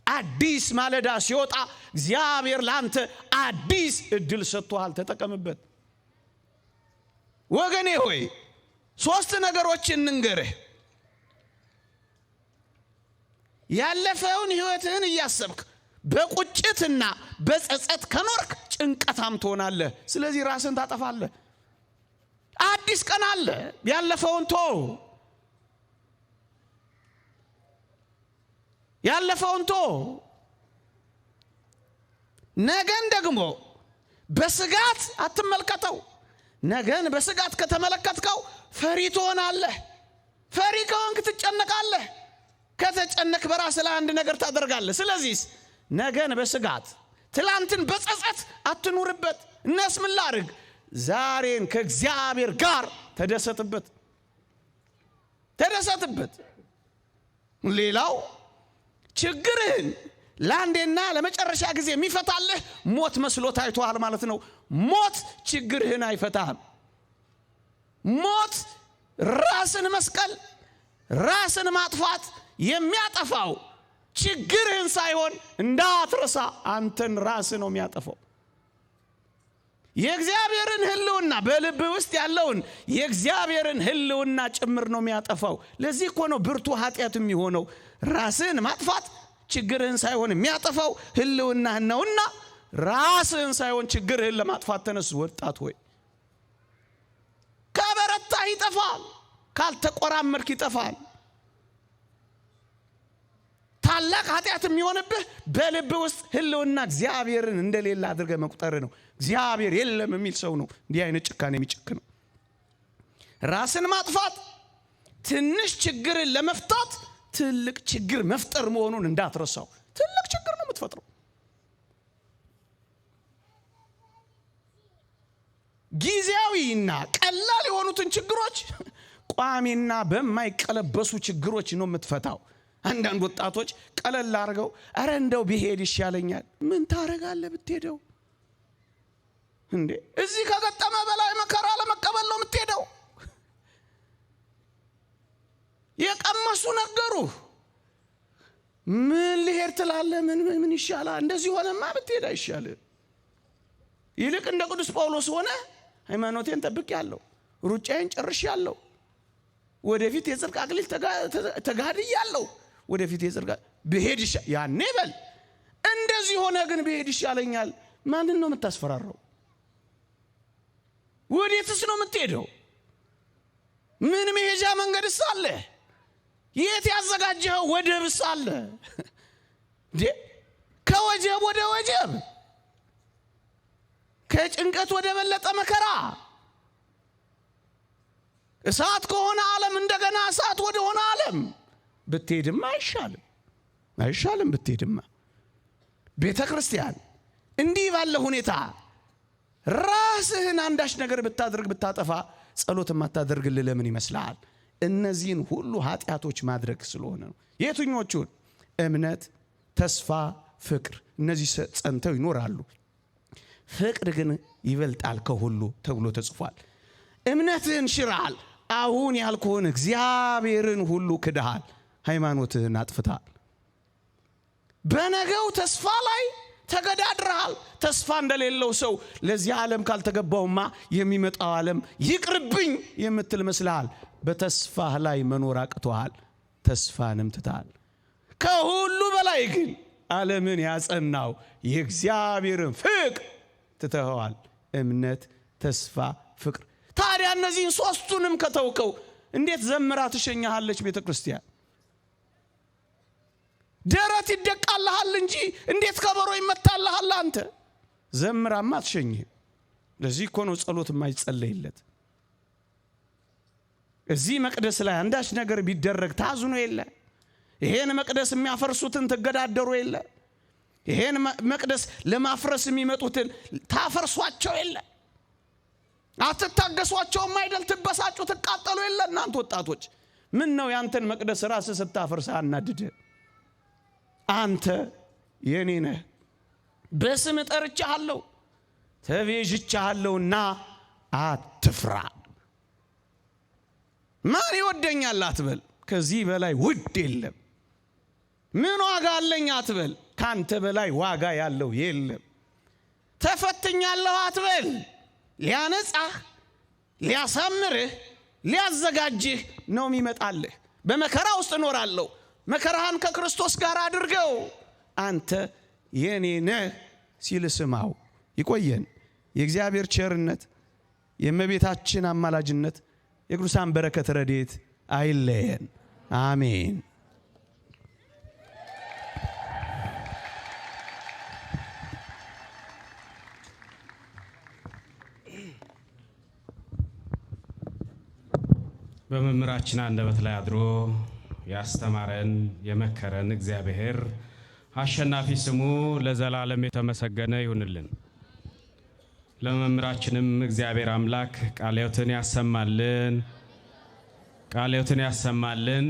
አዲስ ማለዳ ሲወጣ እግዚአብሔር ለአንተ አዲስ እድል ሰጥቶሃል። ተጠቀምበት። ወገኔ ሆይ፣ ሶስት ነገሮች እንንገርህ። ያለፈውን ሕይወትህን እያሰብክ በቁጭትና በጸጸት ከኖርክ ጭንቀታም ትሆናለህ። ስለዚህ ራስን ታጠፋለህ። አዲስ ቀን አለ። ያለፈውን ቶ ያለፈውን ቶ ነገን ደግሞ በስጋት አትመልከተው። ነገን በስጋት ከተመለከትከው ፈሪ ትሆናለህ። ፈሪ ከሆንክ ትጨነቃለህ። ከተጨነክ በራስህ ላይ አንድ ነገር ታደርጋለህ። ስለዚህ ነገን በስጋት፣ ትላንትን በጸጸት አትኑርበት። እነስ ምን ላድርግ? ዛሬን ከእግዚአብሔር ጋር ተደሰትበት፣ ተደሰትበት። ሌላው ችግርህን ለአንዴና ለመጨረሻ ጊዜ የሚፈታልህ ሞት መስሎ ታይቶሃል ማለት ነው። ሞት ችግርህን አይፈታህም። ሞት ራስን መስቀል፣ ራስን ማጥፋት የሚያጠፋው ችግርህን ሳይሆን እንዳትረሳ አንተን ራስህ ነው የሚያጠፋው። የእግዚአብሔርን ሕልውና፣ በልብ ውስጥ ያለውን የእግዚአብሔርን ሕልውና ጭምር ነው የሚያጠፋው። ለዚህ እኮ ነው ብርቱ ኃጢአት የሚሆነው። ራስህን ማጥፋት ችግርህን ሳይሆን የሚያጠፋው ሕልውናህን ነውና ራስህን ሳይሆን ችግርህን ለማጥፋት ተነስ ወጣት ሆይ። ከበረታህ ይጠፋል፣ ካልተቆራመድክ ይጠፋል። ታላቅ ኃጢአት የሚሆንብህ በልብ ውስጥ ሕልውና እግዚአብሔርን እንደሌለ አድርገህ መቁጠር ነው። እግዚአብሔር የለም የሚል ሰው ነው እንዲህ አይነት ጭካኔ የሚጨክ ነው። ራስን ማጥፋት ትንሽ ችግርን ለመፍታት ትልቅ ችግር መፍጠር መሆኑን እንዳትረሳው። ትልቅ ችግር ነው የምትፈጥረው። ጊዜያዊና ቀላል የሆኑትን ችግሮች ቋሚና በማይቀለበሱ ችግሮች ነው የምትፈታው። አንዳንድ ወጣቶች ቀለል አድርገው አረ እንደው ብሄድ ይሻለኛል። ምን ታረጋለህ ብትሄደው? እንዴ እዚህ ከገጠመ በላይ መከራ ለመቀበል ነው የምትሄደው። የቀመሱ ነገሩ ምን ልሄድ ትላለህ? ምን ምን ይሻላል? እንደዚህ ሆነማ ብትሄድ አይሻልም? ይልቅ እንደ ቅዱስ ጳውሎስ ሆነ ሃይማኖቴን ጠብቄያለሁ፣ ሩጫዬን ጨርሻለሁ፣ ወደፊት የጽድቅ አክሊል ተጋድያለሁ፣ ወደፊት የጽድቅ ብሄድ ይሻ ያኔ በል። እንደዚህ ሆነ ግን ብሄድ ይሻለኛል። ማንን ነው የምታስፈራራው? ወዴትስ ነው የምትሄደው? ምን መሄጃ መንገድስ አለ? የት ያዘጋጀኸው ወደብስ አለ? እንዴ ከወጀብ ወደ ወጀብ፣ ከጭንቀት ወደ በለጠ መከራ፣ እሳት ከሆነ ዓለም እንደገና እሳት ወደ ሆነ ዓለም ብትሄድማ አይሻልም? አይሻልም ብትሄድማ። ቤተ ክርስቲያን እንዲህ ባለ ሁኔታ ራስህን አንዳች ነገር ብታደርግ ብታጠፋ ጸሎት የማታደርግልህ ለምን ይመስልሃል? እነዚህን ሁሉ ኃጢአቶች ማድረግ ስለሆነ ነው። የትኞቹን? እምነት፣ ተስፋ፣ ፍቅር። እነዚህ ጸንተው ይኖራሉ። ፍቅር ግን ይበልጣል ከሁሉ ተብሎ ተጽፏል። እምነትህን ሽረሃል፣ አሁን ያልኩህን እግዚአብሔርን ሁሉ ክደሃል፣ ሃይማኖትህን አጥፍተሃል። በነገው ተስፋ ላይ ተገዳድረሃል። ተስፋ እንደሌለው ሰው ለዚህ ዓለም ካልተገባውማ የሚመጣው ዓለም ይቅርብኝ የምትል መስልሃል። በተስፋህ ላይ መኖር አቅቶሃል፣ ተስፋንም ትተሃል። ከሁሉ በላይ ግን ዓለምን ያጸናው የእግዚአብሔርን ፍቅር ትተኸዋል። እምነት፣ ተስፋ፣ ፍቅር። ታዲያ እነዚህን ሶስቱንም ከተውከው እንዴት ዘምራ ትሸኛሃለች ቤተ ክርስቲያን? ደረት ይደቃልሃል እንጂ እንዴት ከበሮ ይመታልሃል? አንተ ዘምራማ አትሸኝህም። ለዚህ እኮ ነው ጸሎት የማይጸለይለት። እዚህ መቅደስ ላይ አንዳች ነገር ቢደረግ ታዝኖ የለ። ይሄን መቅደስ የሚያፈርሱትን ትገዳደሩ የለ። ይሄን መቅደስ ለማፍረስ የሚመጡትን ታፈርሷቸው የለ። አትታገሷቸውም አይደል? ትበሳጩ ትቃጠሉ የለ። እናንተ ወጣቶች ምን ነው ያንተን መቅደስ ራስህ ስታፈርስ አናድድህ? አንተ የኔ ነህ፣ በስም ጠርቼሃለሁ፣ ተቤዥቼሃለሁና አትፍራ። ማን ይወደኛል አትበል፣ ከዚህ በላይ ውድ የለም። ምን ዋጋ አለኝ አትበል፣ ካንተ በላይ ዋጋ ያለው የለም። ተፈትኛለሁ አትበል፣ ሊያነጻህ፣ ሊያሳምርህ፣ ሊያዘጋጅህ ነው የሚመጣልህ። በመከራ ውስጥ እኖራለሁ፣ መከራህን ከክርስቶስ ጋር አድርገው፣ አንተ የኔ ነህ ሲል ስማው። ይቆየን። የእግዚአብሔር ቸርነት፣ የእመቤታችን አማላጅነት፣ የቅዱሳን በረከት ረድኤት አይለየን። አሜን። በመምህራችን አንደበት ላይ አድሮ ያስተማረን የመከረን እግዚአብሔር አሸናፊ ስሙ ለዘላለም የተመሰገነ ይሁንልን። ለመምህራችንም እግዚአብሔር አምላክ ቃለ ሕይወትን ያሰማልን፣ ቃለ ሕይወትን ያሰማልን።